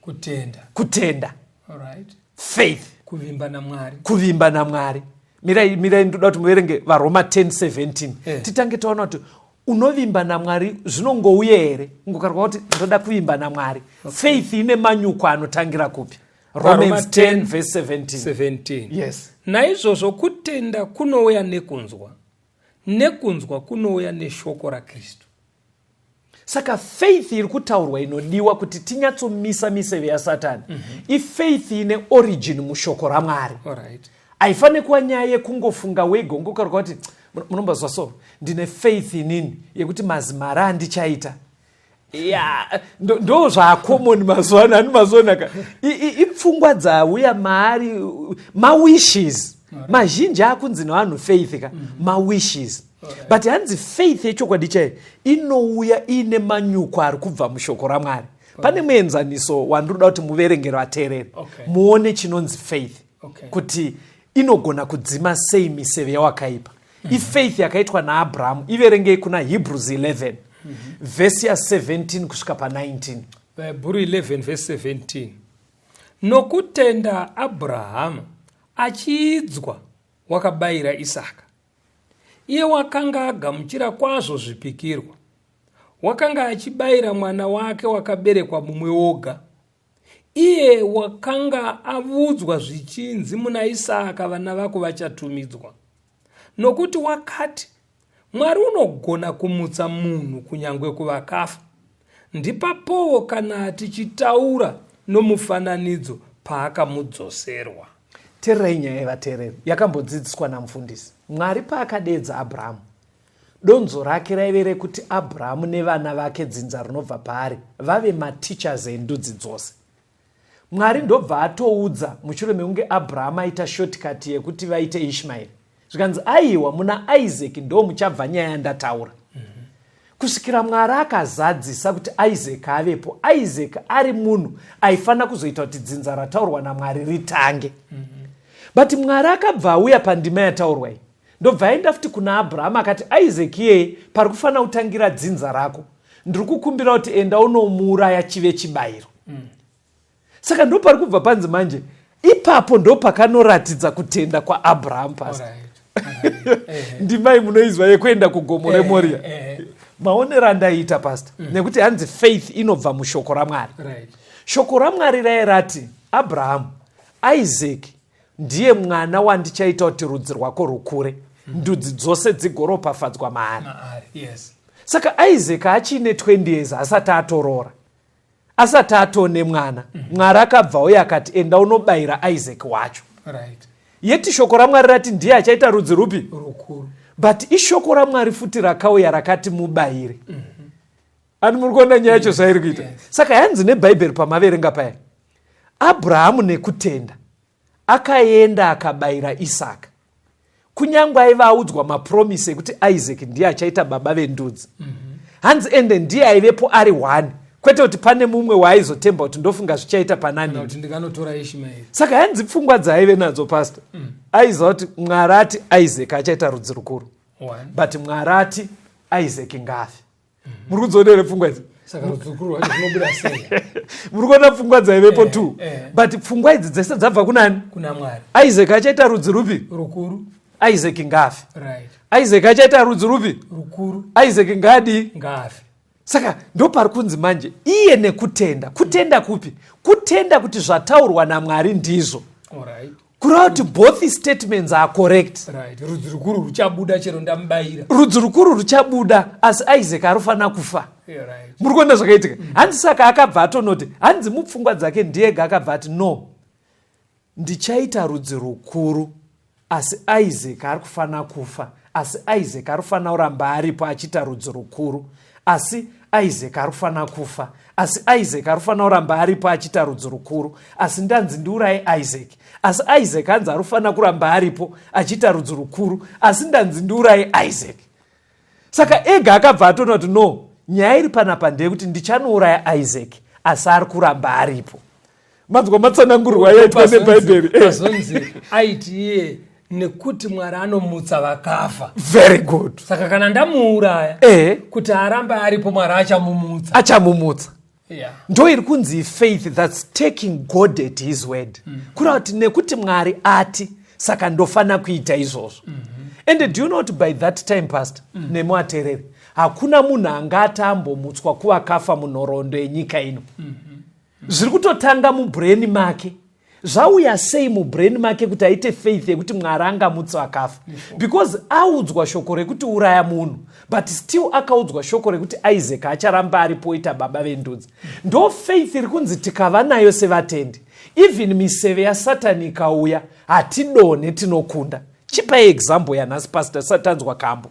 Kutenda. Kutenda. Faith. Kuvimba naMwari. Kuvimba naMwari. Mirai, mirai, ndoda kuti muverenge vaRoma 10:17. Titange taona kuti unovimba naMwari zvinongouye here, ungokarwa kuti ndoda kuvimba naMwari. Faith ine manyuko anotangira kupi? Romans 10 verse 17. 17. Yes. Naizvozvo kutenda kunouya nekunzwa, nekunzwa kunouya neshoko raKristu. Saka faith iri kutaurwa inodiwa kuti tinyatsomisa miseve yaSatani ifaith ine origin mushoko raMwari. Haifaniri kuva nyaya yekungofunga wega, ungokarwa kuti munombazwa so, ndine faith inini yekuti mazimari andichaita ya ndo zvacommon mazuva ano. Ani mazuva ipfungwa dzauya maari, mawishes mazhinji akunzi nevanhu faith ka, mawishes. But hanzi faith yechokwadi chaiyo inouya iine manyuko ari kubva mushoko raMwari. Pane muenzaniso wandinoda kuti muverengero ateerere, muone chinonzi faith, kuti inogona kudzima sei miseve yawakaipa. Ifaith yakaitwa naAbrahamu. Iverengei kuna Hebrews 11 vhesi ya17 kusvika pa19. Hebrew 11 verse 17: Nokutenda Abrahama achiidzwa wakabayira Isaka. Iye wakanga agamuchira kwazvo zvipikirwa, wakanga achibayira mwana wake wakaberekwa mumwe woga, iye wakanga avudzwa zvichinzi, "Muna Isaka vana vako vachatumidzwa." Nokuti wakati, "Mwari unogona kumutsa munhu kunyange kuvakafa." Ndipapowo kana tichitaura nomufananidzo paakamudzoserwa. Teererai nyaya yevateereri yakambodzidziswa namufundisi. Mwari paakadeedza Abrahamu, donzo rake raive rekuti Abrahamu nevana vake, dzinza rinobva paari, vave mateachers endudzi dzose. Mwari ndobva atoudza mushure mekunge Abrahamu aita shortcut yekuti vaite Ishmaeri, zvikanzi, "Aiwa, muna Isaac ndo muchabva nyaya yandataura." Kusvikira Mwari akazadzisa kuti Isaac avepo, Isaac ari munhu aifanira kuzoita kuti dzinza rataurwa naMwari ritange. But Mwari akabva auya pandima yataurwa iyi, ndobva aenda futi kuna Abrahamu akati, "Isaac iyeye pari kufanira kutangira dzinza rako, ndiri kukumbira kuti enda unomuuraya chive chibayiro." Saka ndo pari kubva panzi manje ipapo ndo pakanoratidza kutenda kwaAbrahamu, pastor. Ndimai munoizwa yekuenda kugomo reMoria. Maonero andaiita, pastor, nekuti hanzi faith inobva mushoko raMwari. Shoko raMwari rai rati, "Abrahamu, Isaac ndiye mwana wandichaita kuti rudzi rwako rukure, ndudzi dzose dzigoropafadzwa maari." Maari, yes. Saka Isaac achiine 20 years, asati atoroora, asati atone mwana, Mwari akabva uye akati, "Enda unobayira Isaac wacho." Yeti shoko raMwari rati ndiye achaita rudzi rupi? Rukuru. But ishoko raMwari futi rakauya rakati mubayire. Ani muri kuona nyaya yacho zvairi kuita? Yes. Saka yanzi neBhaibheri pamaverenga paya, Abrahamu nekutenda akaenda akabayira Isaka, kunyange aiva audzwa mapromise ekuti Isaac ndiye achaita baba vendudzi. Hanzi ende ndiye aivepo ari one, kwete kuti pane mumwe waaizotemba kuti ndofunga zvichaita Kana panani. Kuti ndikanotora Ishmaeri. Saka hanzi pfungwa dzaaive nadzo, pastor, aiziva kuti Mwari ati Isaac achaita rudzi rukuru, One. but Mwari ati Isaac ngafe. Muri kudziona here pfungwa idzi? Saka rudzi rukuru rwacho zvinobuda sei? Muri kuona pfungwa dzaivepo? Two. But pfungwa idzi dzese dzabva kunani? Kuna Mwari. Isaac achaita rudzi rupi? Rukuru. Isaac ngafe. Isaac achaita rudzi rupi? Rukuru. Isaac ngaadii? Ngaafe. Saka ndopari kunzi manje iye nekutenda. Kutenda kupi? Kutenda kuti zvataurwa naMwari ndizvo. Kureva kuti both statements are correct. Right, rudzi rukuru ruchabuda chero ndamubayira. Rudzi rukuru ruchabuda, asi Isaac arufanira kufa. Muri kuona zvakaitika? Hanzi saka akabva atonoti, hanzi mupfungwa dzake ndiyega akabva ati, "No, ndichaita rudzi rukuru, asi Isaac ari kufanira kufa, asi Isaac ari kufanira kuramba aripo achiita rudzi rukuru, asi Isaac ari kufanira kufa, asi Isaac ari kufanira kuramba aripo achiita rudzi rukuru. Asi ndanzi ndiuraye Isaac, asi Isaac hanzi ari kufanira kuramba aripo achiita rudzi rukuru, asi ndanzi ndiuraye Isaac." Saka ega akabva atoona kuti no. Nyaya iri panapa ndeyekuti ndichanouraya Isaac asi ari kuramba aripo. Manzwa matsanangurwa yaitwa nebhaibheri. Eh. Pazonzi aiti iye nekuti Mwari anomutsa vakafa. Very good. Saka kana ndamuuraya eh. kuti arambe aripo Mwari achamumutsa. Achamumutsa. Yeah. Ndo iri kunzi faith that's taking God at his word. Mm. Kureva kuti nekuti Mwari ati saka ndofana kuita izvozvo. Mm -hmm. And do you know kuti by that time pastor mm. nemuatereri hakuna munhu anga ati ambomutswa kuvakafa munhoroondo yenyika ino. Mm -hmm. Zviri kutotanga mubrain make. Zvauya sei mubrain make kuti aite faith yekuti Mwari angamutse vakafa? Because audzwa shoko rekuti uraya munhu, but still akaudzwa shoko rekuti Isaac acharamba aripo oita baba vendudzi. Ndo faith iri kunzi tikava nayo sevatendi, even miseve yaSatani ikauya hatidonhe, tinokunda. Chipai example yanhasi pastor tisati tanzwa kambo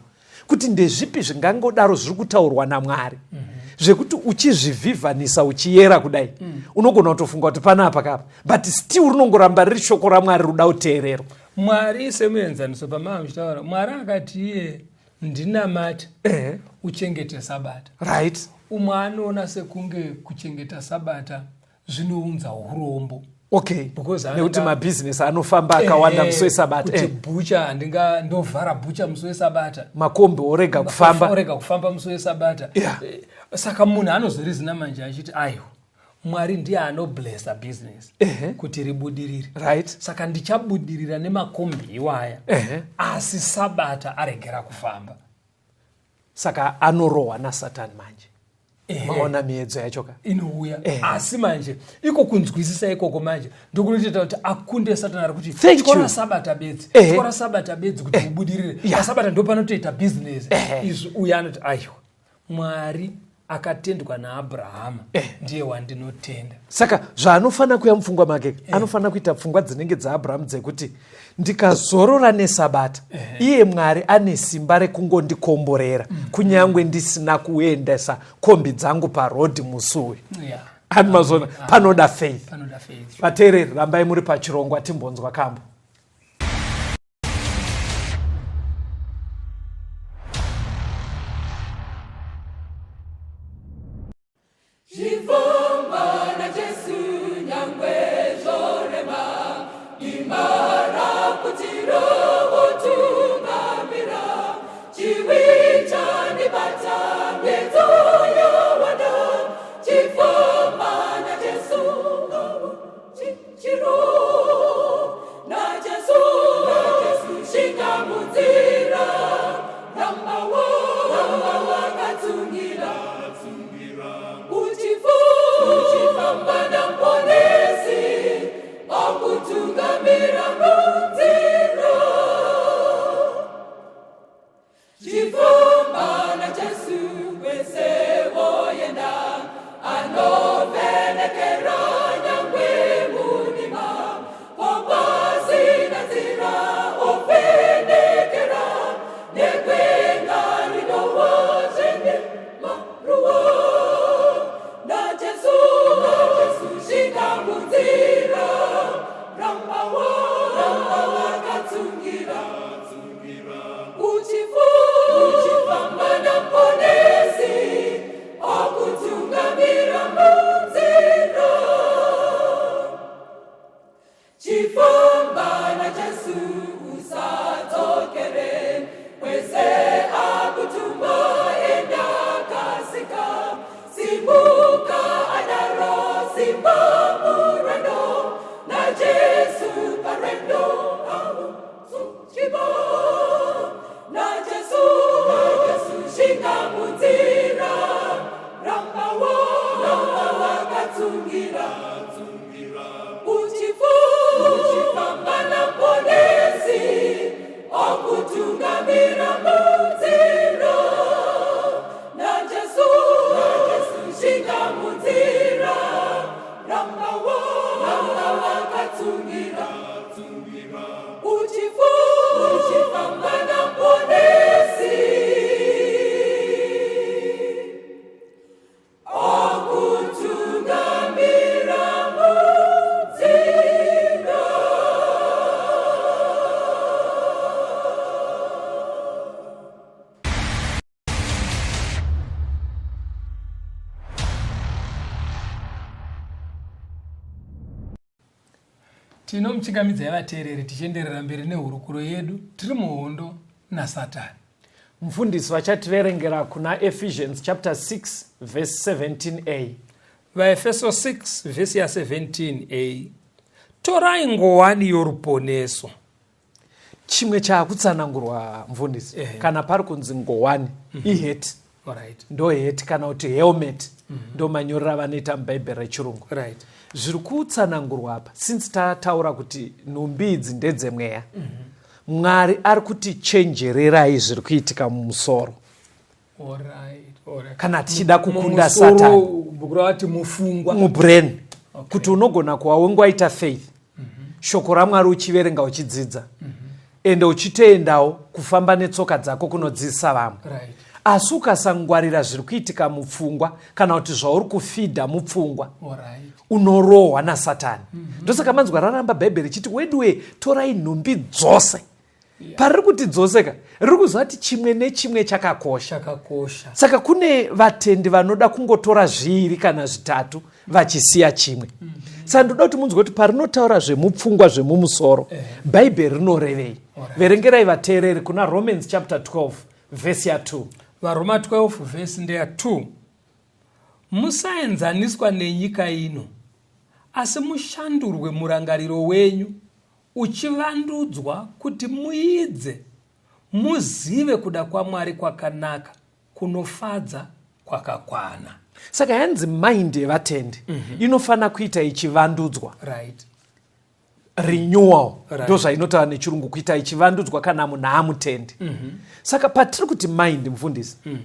kuti ndezvipi zvingangodaro zviri kutaurwa naMwari mm -hmm. zvekuti uchizvivhivhanisa uchiyera kudai mm. unogona kutofunga kuti panapa kapa but still rinongoramba riri shoko raMwari ruda kuteererwa. Mwari semuenzaniso pamava muchitaura Mwari akati iye ndinamate eh. uchengete sabata right. Umwe anoona sekunge kuchengeta sabata zvinounza urombo. Okay. Nekuti mabhizinesi anofamba akawanda musi wesabata. Kuti bhucha handinga ndovhara bhucha musi wesabata. Makombi orega kufamba. Orega kufamba musi wesabata. Yeah. Saka munhu anozorizina manje achiti aiwa Mwari ndiye anoblessa business kuti ribudirire. Right. Saka ndichabudirira nemakombi iwaya. Asi sabata aregera kufamba. Saka anorohwa naSatani manje. Maona miedzo yacho ka inouya. Asi manje iko kunzwisisa ikoko manje ndokunotoita kuti akunde Satani ari kuti tyora sabata bedzi, tyora sabata bedzi kuti ubudirire. Pasabata ndo panotoita business. Izvi uya anoti aiwa Mwari akatendwa naAbrahama ndiye wandinotenda. Saka zvaanofanira kuya mupfungwa make anofanira kuita pfungwa dzinenge dzaAbraham dzekuti ndikazorora nesabata iye Mwari ane simba rekungondikomborera kunyange ndisina kuendesa kombi dzangu parodhi musi uyu. Ani mazona panoda faith. Vateereri rambai muri pachirongwa timbonzwa kambo. Tinomuchingamidzai vateereri tichienderera mberi nehurukuro yedu tiri muhondo naSatani. Mufundisi vachativerengera kuna Ephesians chapter 6 verse 17a. VaEfeso 6 vhesi ya 17a. Torai ngowani yoruponeso. Chimwe chaakutsanangurwa mufundisi kana pari kunzi ngowani mm -hmm. iheti right. Ndo heti kana kuti helmet mm -hmm. Ndo manyorero avanoita mubhaibheri rechirungu right. Zviri kutsanangurwa apa since tataura kuti nhumbi idzi ndedzemweya mm -hmm. Mwari ari kuti chenjererai zviri kuitika mumusoro. Alright. Kana tichida kukunda Satani bhuku mufungwa mubrain okay. Kuti unogona kuva wenguwaita faith mm -hmm. Shoko raMwari uchiverenga uchidzidza mm -hmm. Ende uchitoendawo kufamba netsoka dzako kunodzidzisa vamwe right. Asi ukasangwarira zviri kuitika mupfungwa kana kuti zvauri kufidha mupfungwa right. Unorohwa naSatani mm -hmm. Ndosaka manzwa raramba Bhaibheri richiti weduwe torai nhumbi dzose yeah. Pariri kuti dzoseka riri kuziva kuti chimwe nechimwe chakakosha chakakosha. Saka kune vatendi vanoda kungotora zviiri kana zvitatu vachisiya chimwe mm -hmm. Saka ndoda kuti munzwe kuti parinotaura zvemupfungwa zvemumusoro Bhaibheri rinorevei right. Verengerai vateereri kuna Romans chapter 12 vhesi ya 2. VaRoma 12 vhesi ndeya 2. Musaenzaniswa nenyika ino, asi mushandurwe murangariro wenyu uchivandudzwa kuti muidze muzive kuda kwaMwari kwakanaka, kunofadza, kwakakwana. Saka yanzi mind yevatendi mm -hmm. inofanira kuita ichivandudzwa right. Renewal right. Ndo zvainotaura nechirungu kuita ichivandudzwa kana munhu amutendi mm -hmm. Saka patiri kuti mind mufundisi mm.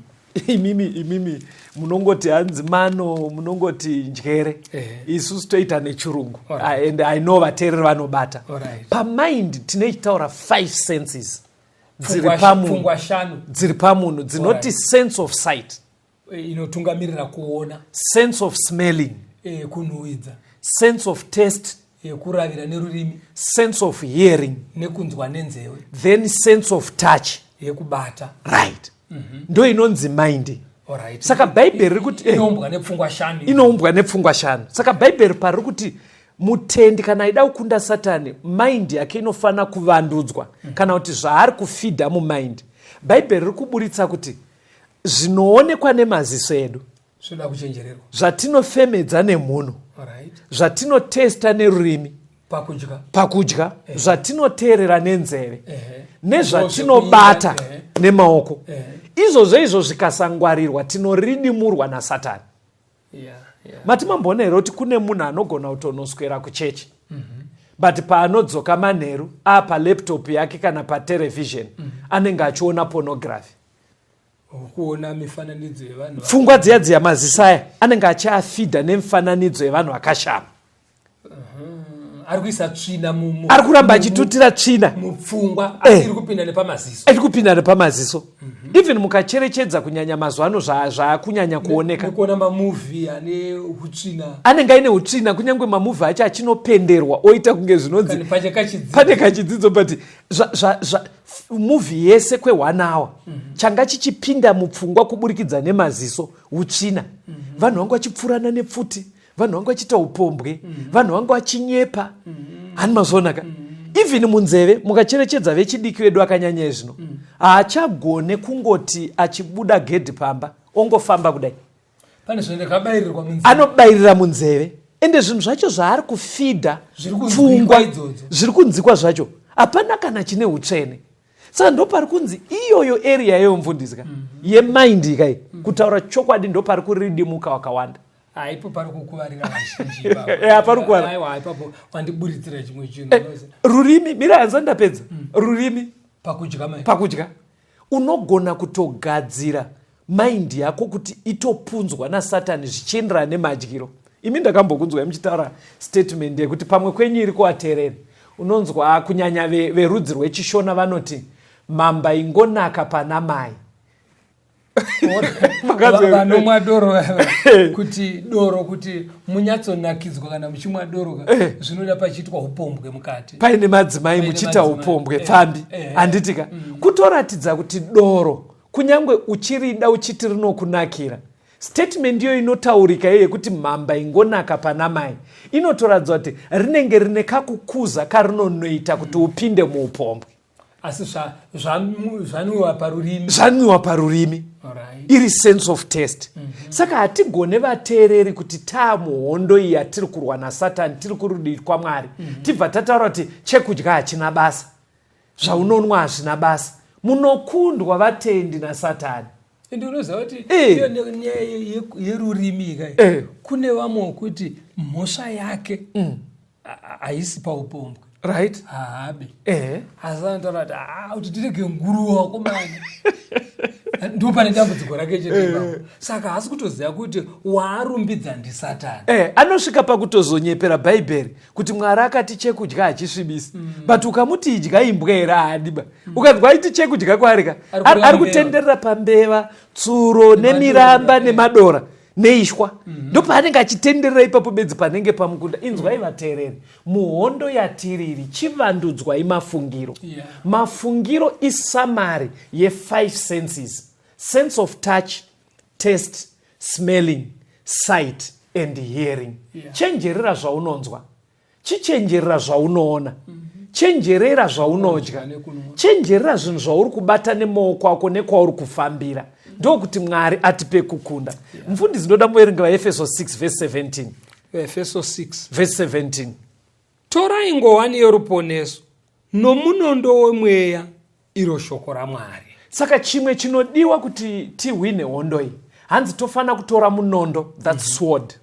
Imimi imimi munongoti hanzi mano munongoti njere eh. Isusu toita nechirungu right. And I know vateereri vanobata right. Pamind tinechitaura 5 senses pfungwa shanu dziri pamunhu dzinoti right. Sense of sight inotungamirira kuona, sense of smelling kunhuhwidza, sense of taste yekuravira nerurimi, sense of hearing nekunzwa nenzeve, then sense of touch yekubata right mm -hmm. Ndo inonzi mind right. Saka Bhaibheri riri kuti inoumbwa nepfungwa shanu inoumbwa nepfungwa shanu. Saka Bhaibheri pariri kuti mutendi kana aida kukunda Satani mind yake inofanira kuvandudzwa mm -hmm. Kana kuti zvaari kufidha mumind, Bhaibheri riri kuburitsa kuti zvinoonekwa nemaziso edu zvinoda kuchenjererwa, zvatinofemedza nemhuno right. Zvatinotesta nerurimi pakudya, pakudya zvatinoteerera nenzeve nezvatinobata nemaoko izvozvo izvo zvikasangwarirwa tinoridimurwa naSatani yeah, yeah. Mati mamboona here kuti kune munhu anogona kutonoswera kuchechi mm -hmm. But paanodzoka manheru apalaptop yake kana paterevhizheni mm -hmm. anenge achiona pornography Kuona mifananidzo yevanhu pfungwa dziya dziya maziso aya anenge achiafidha nemifananidzo yevanhu vakashama ari kuisa tsvina ari kuramba achitutira tsvina mupfungwa asi iri kupinda nepamaziso iri kupinda nepamaziso mm -hmm. Even mukacherechedza kunyanya mazuva ano zvaakunyanya kuoneka nekuona mamovie ane utsvina anenge aine utsvina kunyange mamovie acho achinopenderwa oita kunge zvinonzi pane kachidzidzo but movie yese kwe1 hour mm -hmm. Changa chichipinda mupfungwa kuburikidza nemaziso utsvina mm -hmm. Vanhu vangu vachipfurana nepfuti, vanhu vangu vachiita upombwe mm -hmm. Vanhu vangu vachinyepa mm -hmm. Hani mazoonaka mm -hmm. Even munzeve mukacherechedza vechidiki vedu akanyanya izvino haachagone mm -hmm. Kungoti achibuda gedhi pamba ongofamba kudai pane zvinokabayirirwa munzeve anobayirira munzeve ende zvinhu zvacho zvaari kufidha pfungwa zviri kunzikwa zvacho hapana kana chine utsvene. Saka ndopari kunzi iyoyo area iyoyo mufundisi ka mm -hmm. Yemind kai mm -hmm. Kutaura chokwadi ndopari kuridimuka wakawanda Ipo pari kukuvarira vazhinji pari kuvarira ipapo wandiburitsira chimwe chinhu rurimi mira hanza ndapedza mm. Rurimi pakudya mai pakudya unogona kutogadzira mind yako kuti itopunzwa naSatani zvichienderana nemadyiro. Imi ndakambokunzwai muchitaura statement yekuti pamwe kwenyu iri kuvateereri unonzwa kunyanya verudzi rwechishona vanoti mamba ingonaka pana mai vanomwa doro kuti doro kuti munyatsonakidzwa kana muchimwa doro zvinoda pachiitwa upombwe mukati paine madzimai muchiita upombwe pfambi handitika mm. Kutoratidza kuti doro kunyange uchirida uchiti rinokunakira. Statement iyo inotaurika iyo yekuti mhamba ingonaka pana mai inotoratidza kuti rinenge rine kakukuza karinonoita kuti upinde muupombwe. Asi zvanwiwa parurimi. Zvanwiwa parurimi. Iri sense of taste. Saka hatigone vateereri kuti taamuhondo iyi yatiri kurwa naSatani, tiri kurudii kwaMwari. Tibva tataura kuti chekudya hachina basa, zvaunonwa hazvina basa. Munokundwa vatendi naSatani. Ende unoziva kuti iyo nyaya yerurimi ka, kune vamwe wekuti mhosva yake haisi paupombwe. Haabe. Asi anotaura kuti kuti tirege nguruva wakomana. Ndipo pane dambudziko rake chete ipapo. Saka haasi kutoziva kuti waarumbidza ndiSatani. Anosvika pakutozonyepera Bhaibheri kuti Mwari akati chekudya hachisvibisi. But ukamuti idya imbwa here, haadiba. Ukanzwa aiti chekudya kwaari ka, Ari kureva ari mbeva. kutenderera pambeva, tsuro, nemiramba, nemadora, neishwa. Ndopaanenge achitenderera ipapo bedzi panenge pamukunda. Inzwai vateereri, muhondo yatiriri chivandudzwai mafungiro. Mafungiro isamari ye5 senses: sense of touch, taste, smelling, sight and hearing. Chenjerera zvaunonzwa, chichenjerera zvaunoona, chenjerera zvaunodya, chenjerera zvinhu zvauri kubata nemaoko ako nekwauri kufambira. Ndokuti Mwari atipe kukunda. Mufundisi, ndoda muverenga vaEfeso 6 verse 17. Efeso 6 verse 17. Torai ngowani yoruponeso nomunondo wemweya, iro shoko raMwari. Saka chimwe chinodiwa kuti tihwine hondo iyi, hanzi tofanira kutora munondo, that sword,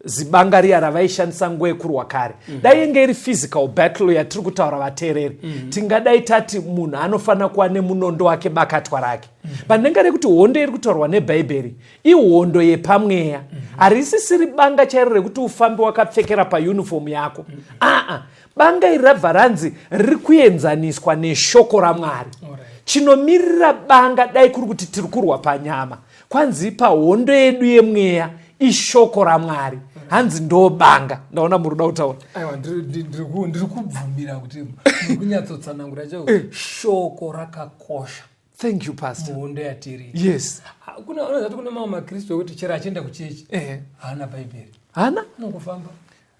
zibanga riya ravaishandisa nguva yekurwa kare. Dai inge iri physical battle yatiri kutaura, vateereri, tingadai tati munhu anofanira kuva nemunondo wake, bakatwa rake. Panenge rekuti hondo iri kutaurwa neBhaibheri ihondo yepamweya. Harisisiri banga chairo rekuti ufambe wakapfekera payunifomu yako. Aa, banga iri rabva ranzi riri kuenzaniswa neshoko raMwari. Chinomirira banga, dai kuri kuti tiri kurwa panyama, kwanzi pahondo yedu yemweya ishoko raMwari, hanzi ndo banga. Ndaona muri kuda kutaura. Aiwa, ndiri kubvumira kuti muri kunyatsotsanangura chaiko. Shoko rakakosha. Thank you, Pastor. Muhondo yatiri. Kuna unozati kune mamwe makristu ekuti chero achienda kuchechi, haana Bhaibheri. Hana. Anongofamba,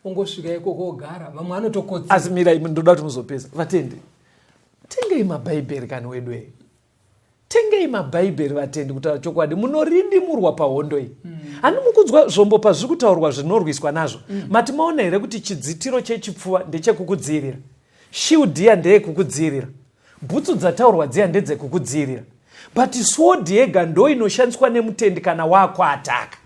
ongosvika ikoko ogara, vamwe anotokotsira. Asi mirai, ndoda kuti muzopedza. Vatendi, tengei mabhaibheri kani wedu e, tengei mabhaibheri vatendi. Kutaura chokwadi, munoridimurwa pahondo iyi. Handi mukunzwa zvombo pazviri kutaurwa zvinorwiswa nazvo? Mati maona here kuti chidzitiro chechipfuva ndechekukudzivirira, shield iya ndeyekukudzivirira, bhutsu dzataurwa dziya ndedzekukudzivirira, but sword yega ndo inoshandiswa nemutendi kana waakuataka.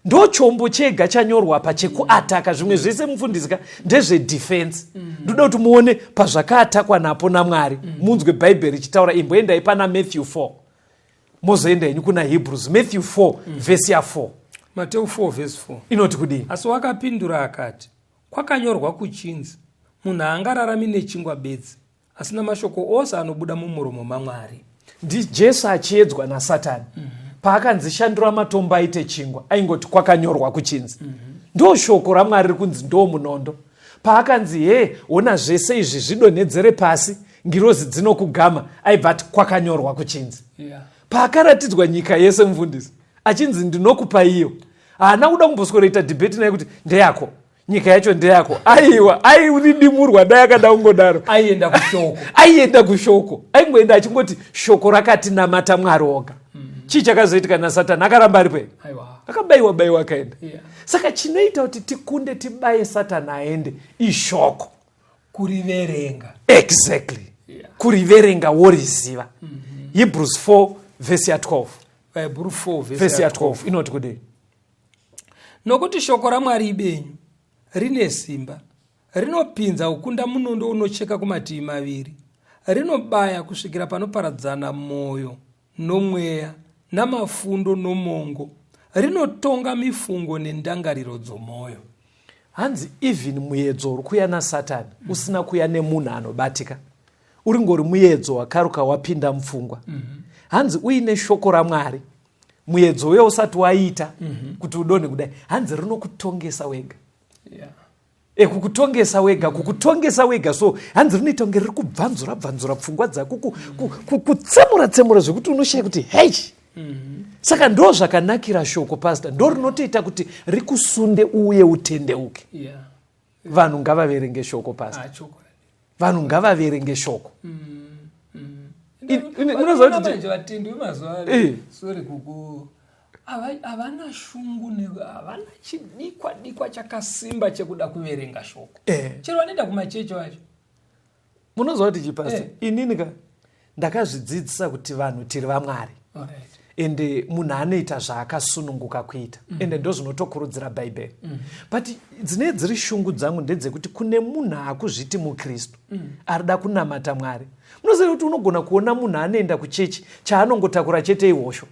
Ndo chombo chega chanyorwa pa chekuataka. Zvimwe zvese, mufundisi ka, ndezvedefense. Ndoda kuti muone pazvakaatakwa napo naMwari. Munzwe Bhaibheri richitaura. Imboendai pana Matthew 4, mozoenda henyu kuna Hebrews. Matthew 4 vhesi ya4. Mateu 4 vhesi 4. Inoti kudii? Asi wakapindura akati, kwakanyorwa kuchinzi, munhu haangararami nechingwa bedzi, asi namashoko ose anobuda mumuromo maMwari. NdiJesu achiedzwa naSatani. Paakanzi shandura matombo aite chingwa, aingoti kwakanyorwa kuchinzi. Ndo shoko raMwari riri kunzi ndo munondo. Paakanzi he, ona zvese izvi zvidonhedzere pasi, ngirozi dzinokugama, aibva ati kwakanyorwa kuchinzi. Paakaratidzwa nyika yese, mufundisi, achinzi ndinokupa iyo, haana kuda kumbosworoita debate naye kuti ndeyako nyika yacho, ndeyako. Aiwa, airidimurwa dai akada kungodaro. Aienda kushoko. Aienda kushoko, aingoenda achingoti shoko rakati namata Mwari oga. Chii chakazoitika naSatani? Akaramba aripo here? Aiwa. Akabayiwa bayiwa, akaenda. Saka chinoita kuti tikunde, tibaye Satani aende, ishoko. Kuriverenga. Exactly. Kuriverenga woriziva. Hebrews 4 vhesi ya12. Hebrew 4 vhesi ya12 inoti kudii? Nokuti shoko raMwari ibenyu, rine simba, rinopinza kukunda munondo unocheka kumativi maviri, rinobaya kusvikira panoparadzana mwoyo nomweya, namafundo nomongo, rinotonga mifungo nendangariro dzomwoyo. Hanzi even muedzo uri kuuya naSatani usina kuuya nemunhu anobatika, uri ngori muedzo wakaruka wapinda mupfungwa, hanzi uine shoko raMwari, muedzo uye usati waita kuti udonhe kudai, hanzi rinokutongesa wega. Kukutongesa wega, kukutongesa wega. So hanzi rinoita kunge riri kubvanzura bvanzura pfungwa dzako, kutsemura tsemura zvekuti unoshaya kuti hei. Saka ndo zvakanakira shoko, pastor, ndo rinotoita kuti rikusunde uye utendeuke. Vanhu ngavaverenge shoko, pastor. Ah, Vanhu ngavaverenge shoko. Munoziva kuti manje vatendi vemazuva ano, sorry, kuku havana shungu, havana chidikwa dikwa chakasimba chekuda kuverenga shoko. Chero vanoenda kumachechi vacho. Munoziva kuti chipastor, inini ka ndakazvidzidzisa kuti vanhu tiri vamwari. Ende munhu anoita zvaakasununguka kuita. Ende ndo zvinotokurudzira Bhaibheri. But dzine dziri shungu dzangu ndedzekuti kune munhu akuzviti mukristu arida kunamata Mwari. Munoziva kuti unogona kuona munhu anoenda kuchechi, chaanongotakura chete ihosho.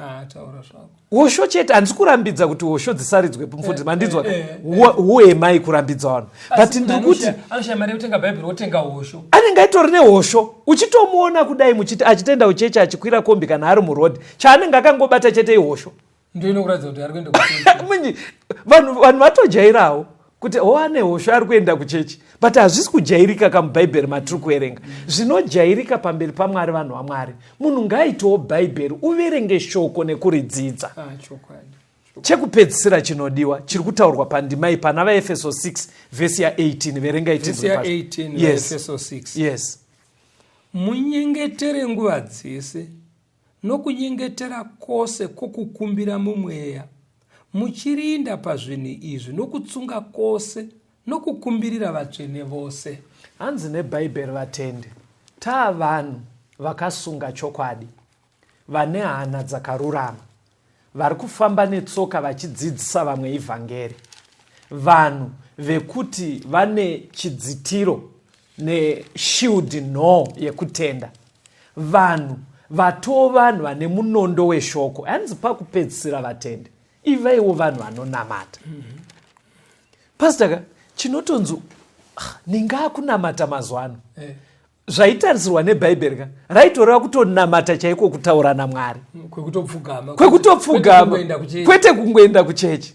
Ah, taura zvako. Hosho chete. Handisi kurambidza kuti hosho dzisaridzwe, mufundisi, mandinzwa? Eh, Who am I kurambidza vanhu? But ndiri kuti Anoshaya mari yekutenga Bhaibheri, wotenga hosho. Anenge aitori nehosho. Uchitomuona kudai muchiti achitoenda kuchechi, achikwira kombi kana ari murodhi, chaanenge akangobata chete ihosho. Ndo inokuratidza kuti ari kuenda kuchechi. Munyi, vanhu vatojairawo kuti o ane hosho, ari kuenda kuchechi. But hazvisi kujairika kamubhaibheri matiri kuverenga. Zvinojairika pamberi paMwari, vanhu vaMwari, munhu ngaaitewo Bhaibheri, uverenge shoko nekuridzidza. Ah, chokwadi. Chekupedzisira chinodiwa chiri kutaurwa pandima iyi pana vaEfeso 6 vhesi ya18, verengai. Vhesi Tizwe, Pastor. ya18. Yes. Vaefeso 6. Yes. Munyengetere nguva dzese nokunyengetera kwose kwokukumbira mumweya, muchirinda pazvinhu izvi nokutsunga kwose nokukumbirira vatsvene vose. Hanzi neBhaibheri, vatendi, taa vanhu vakasunga chokwadi, vane hana dzakarurama, vari kufamba netsoka vachidzidzisa vamwe ivhangeri, vanhu vekuti vane chidzitiro neshield no yekutenda, vanhu vatoo vanhu vane munondo weshoko. Hanzi pakupedzisira, vatendi, ivaiwo vanhu vanonamata. Pastor ka, chinotonzi ningakunamata mazuva ano, zvaitarisirwa neBhaibheri ka, raitoreva kutonamata chaiko, kutaura naMwari. Kwekutopfugama. Kwekutopfugama. Kwete kungoenda kuchechi. Kwete kungoenda kuchechi.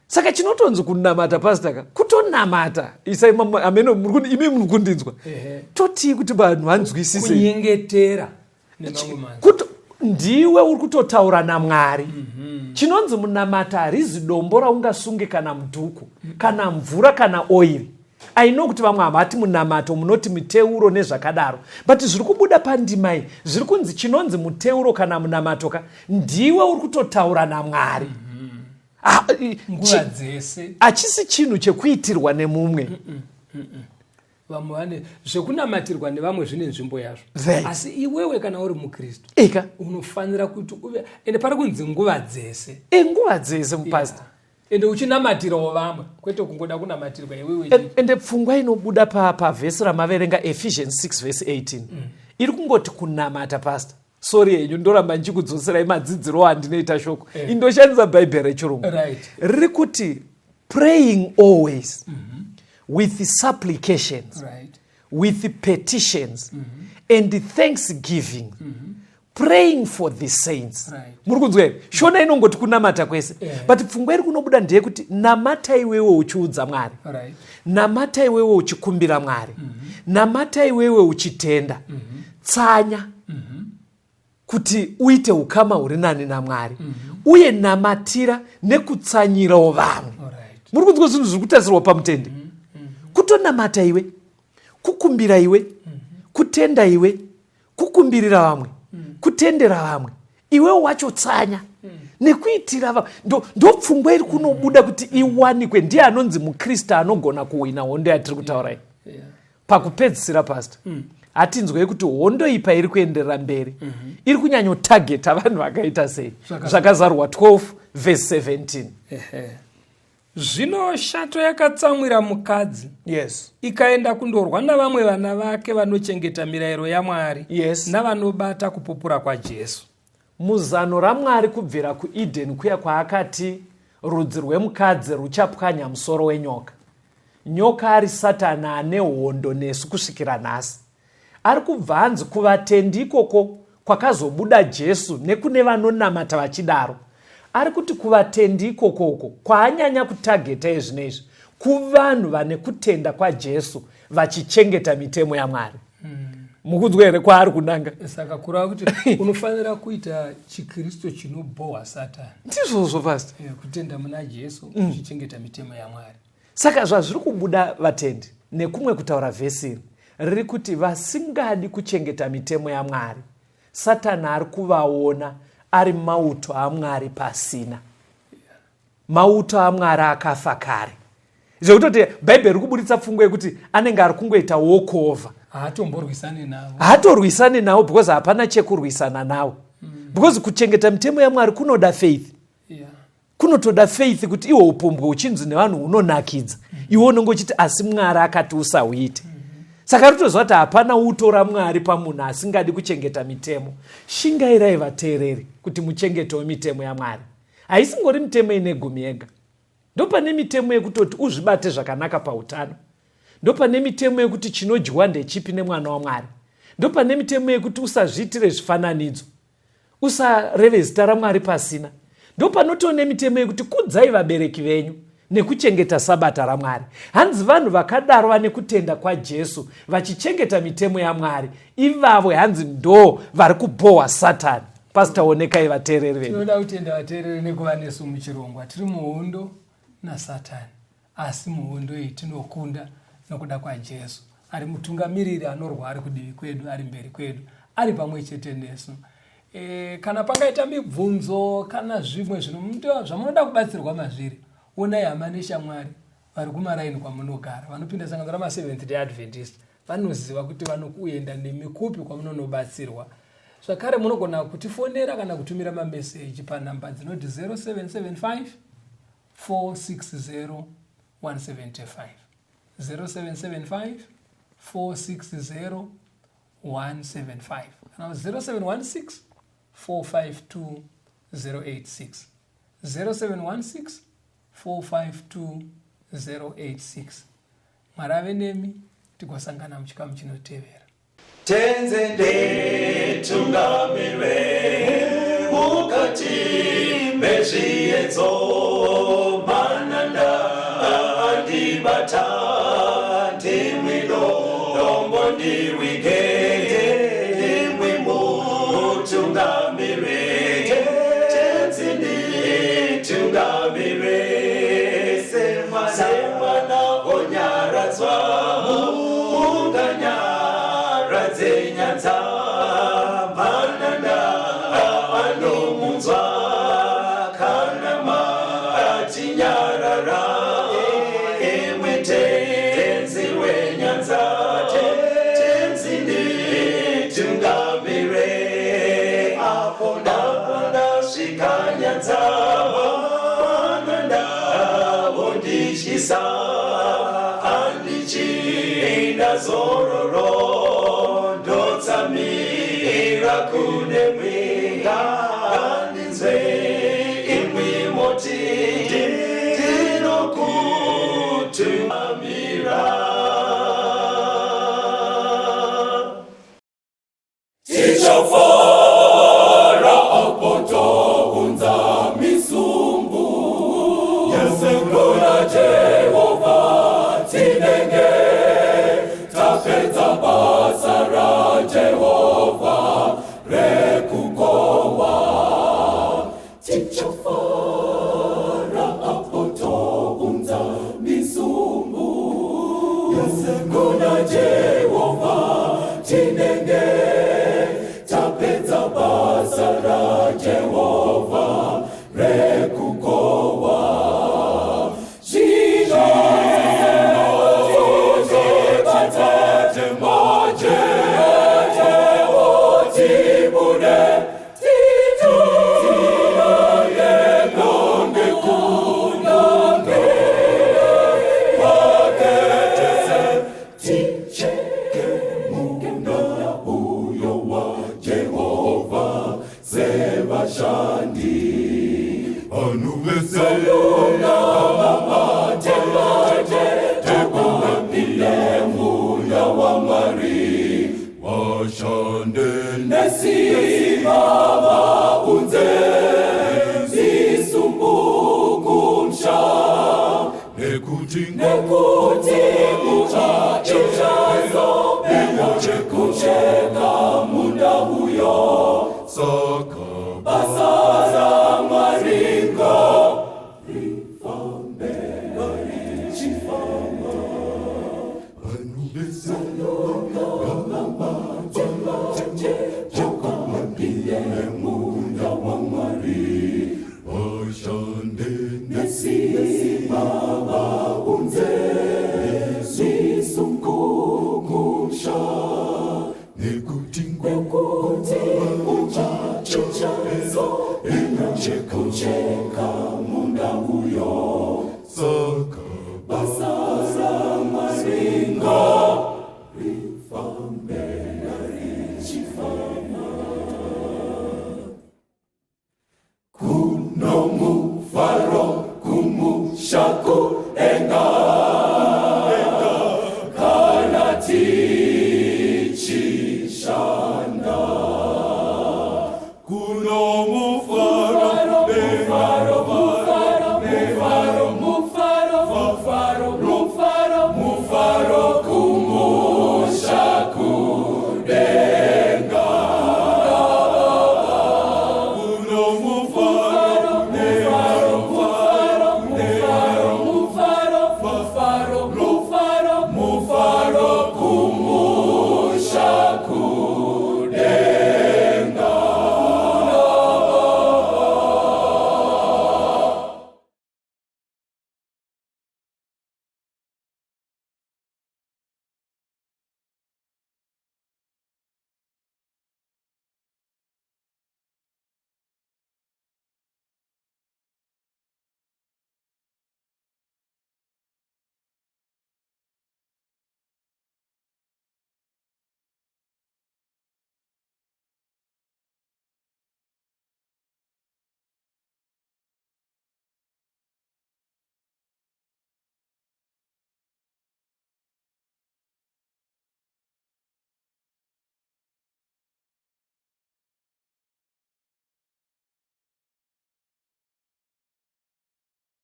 Saka chinotonzi kunamata, pastor ka, kutonamata. Isai ameno, imi muri kundinzwa? Totii kuti vanhu vanzwisise? Kunyengetera nemamwe manzwi. Ndiwe uri kutotaura naMwari. Chinonzi munamata harizi dombo raungasunge, kana mudhuku, kana mvura, kana oiri. I know kuti vamwe havati munamato, munoti miteuro nezvakadaro, but zviri kubuda pandima iyi zviri kunzi chinonzi muteuro kana munamato ka, ndiwe uri kutotaura naMwari. Ah, Nguva dzese. Hachisi chinhu chekuitirwa nemumwe. Vamwe vane zvekunamatirwa nevamwe, zvine nzvimbo yazvo. Asi iwewe kana uri mukristu, Eka. unofanira kuti uve, ende pari kunzi nguva dzese. Nguva dzese, mupastor. Ende uchinamatirawo vamwe, kwete kungoda kunamatirwa iwewe. Ende pfungwa inobuda pavhesi ramaverenga, Ephesians 6 vhesi 18, iri kungoti kunamata. Pastor, sorry henyu, ndoramba ndichikudzoserai madzidziro andinoita shoko. Indoshandisa Bhaibheri rechirungu. Riri kuti praying always with supplications, with petitions and thanksgiving, praying for the saints. Muri kunzwa here? Shona inongoti kunamata kwese. But pfungwa iri kunobuda ndeyekuti namata iwewe uchiudza Mwari, namata iwewe uchikumbira Mwari, namata iwewe uchitenda, tsanya kuti uite ukama huri nani naMwari, uye namatira nekutsanyirawo vamwe. Muri kunzwa zvinhu zviri kutarisirwa pamutende? Kutonamata iwe, kukumbira iwe, kutenda iwe, kukumbirira vamwe, kutendera vamwe, iwe wacho tsanya nekuitira ndo pfungwa iri kunobuda kuti iwanikwe. Ndiye anonzi mukristu anogona kuhwina hondo yatiri kutaura iyi. Pakupedzisira, pastor, hatinzwei kuti hondo iyi pairi kuenderera mberi iri kunyanyotageta vanhu vakaita sei? Zvakazarurwa 12 vhesi 17. Ehe. Zvino shato yakatsamwira mukadzi, ikaenda kundorwa navamwe vana vake vanochengeta mirayiro yaMwari navanobata kupupura kwaJesu. Muzano raMwari kubvira kuEden kuya kwaakati rudzi rwemukadzi ruchapwanya musoro wenyoka, nyoka ari Satani ane hondo nesu kusvikira nhasi, ari kubva anzi kuvatendi ikoko kwakazobuda Jesu nekune vanonamata vachidaro, ari kuti kuvatendi ikokoko kwaanyanya kutageta ezvino izvi, kuvanhu vane kutenda kwaJesu vachichengeta mitemo yaMwari. Mukunzwa here kwaari kunanga? Saka kureva kuti unofanira kuita chiKristu chinobhohwa Satani. Ndizvozvo, Pastor. Kutenda muna Jesu, uchichengeta mitemo yaMwari. Saka zvazviri kubuda, vatendi, nekumwe kutaura, vhesi iri riri kuti vasingadi kuchengeta mitemo yaMwari, Satani ari kuvaona ari mauto aMwari pasina. Mauto aMwari akafa kare, zvekutoti Bhaibheri riri kuburitsa pfungwa yekuti anenge ari kungoita walkover. Haatomborwisani navo. Haatorwisani navo because hapana chekurwisana navo, because kuchengeta mitemo yaMwari kunoda faith. Kunotoda faith kuti iwe upombwe uchinzi nevanhu hunonakidza, iwe unenge uchiti asi Mwari akati usahuite. Saka ritoziva kuti hapana uto raMwari pamunhu asingadi kuchengeta mitemo. Shingairai, vateereri, kuti muchengetewo mitemo yaMwari. Haisingori mitemo ine gumi yega. Ndopane mitemo yekutoti uzvibate zvakanaka pautano, ndopane mitemo yekuti chinodyiwa ndechipi nemwana waMwari, ndopane mitemo yekuti usazviitire zvifananidzo, usareve zita raMwari pasina, ndopanotoo nemitemo yekuti kudzai vabereki venyu nekuchengeta sabata raMwari. Hanzi vanhu vakadaro vane kutenda kwaJesu vachichengeta mitemo yaMwari, ivavo hanzi ndo vari kubhohwa Satani. Pastor, onekai vateereri vedu. Tinoda kutenda vateereri nekuva nesu muchirongwa. Tiri muhondo naSatani, asi muhondo iyi tinokunda nokuda kwaJesu ari mutungamiriri anorwa ari kudivi kwedu, ari mberi kwedu, ari pamwe chete nesu. Kana pangaita mibvunzo kana zvimwe zvamunoda kubatsirwa mazviri, onai hama neshamwari vari kumaraini kwamunogara vanopinda sangano ramaSeventh Day Adventist. Vanoziva kuti vanokuenda nemi kupi kwamunonobatsirwa. Zvakare munogona kutifonera kana kutumira mameseji panhamba dzinoti 0775 460 175, 0775 460 175 kana 0716 452 086, 0716 452 086. Mwari ave nemi, tigosangana muchikamu chinotevera. Tenzi nditungamire mukati mezviedzo, mananda andibata, ndimwi dombo ndiwige, ndimwi mutungamire. Tenzi nditungamire semwana onyaradzwa munganyaradze nyanza, mananda anomunzwa kana matinyarara, imwe Tenzi wenyanza. Tenzi nditungamire apo ndasvika nyanza, mananda vondityisa, handichina zororo, ndotsamira kune mwenga. Ndinzwe imwi moti ndinokutungamira. Tichafara apo taunza misumbu yese kuna Jehovha, tinenge tapedza basa raJehovha rekukohwa. Tichafara apo taunza misumbu yese kuna Jehovha, tinenge tapedza basa raJehovha rekukohwa. Zvino tibate majeko tibude tiende kunange kwake, ticheke munda uyo waJehovha sevashandi. Vanhu vese Tekupinde munda waMwari vashande nesimba, vaunze misumbu kumusha, nekuti nekuti nguva ichazopera. Basa raMwari ngarifambe richifamba. Vanhu vese Vapinde munda waMwari. Vashande Nesimba vaunze misungo kumusha. Nekuti Nekuti uchachechazo inocheka kucheka munda uyo. Saka Basa raMwari ngarifambe richifamba. Kuno mufaro kumusha.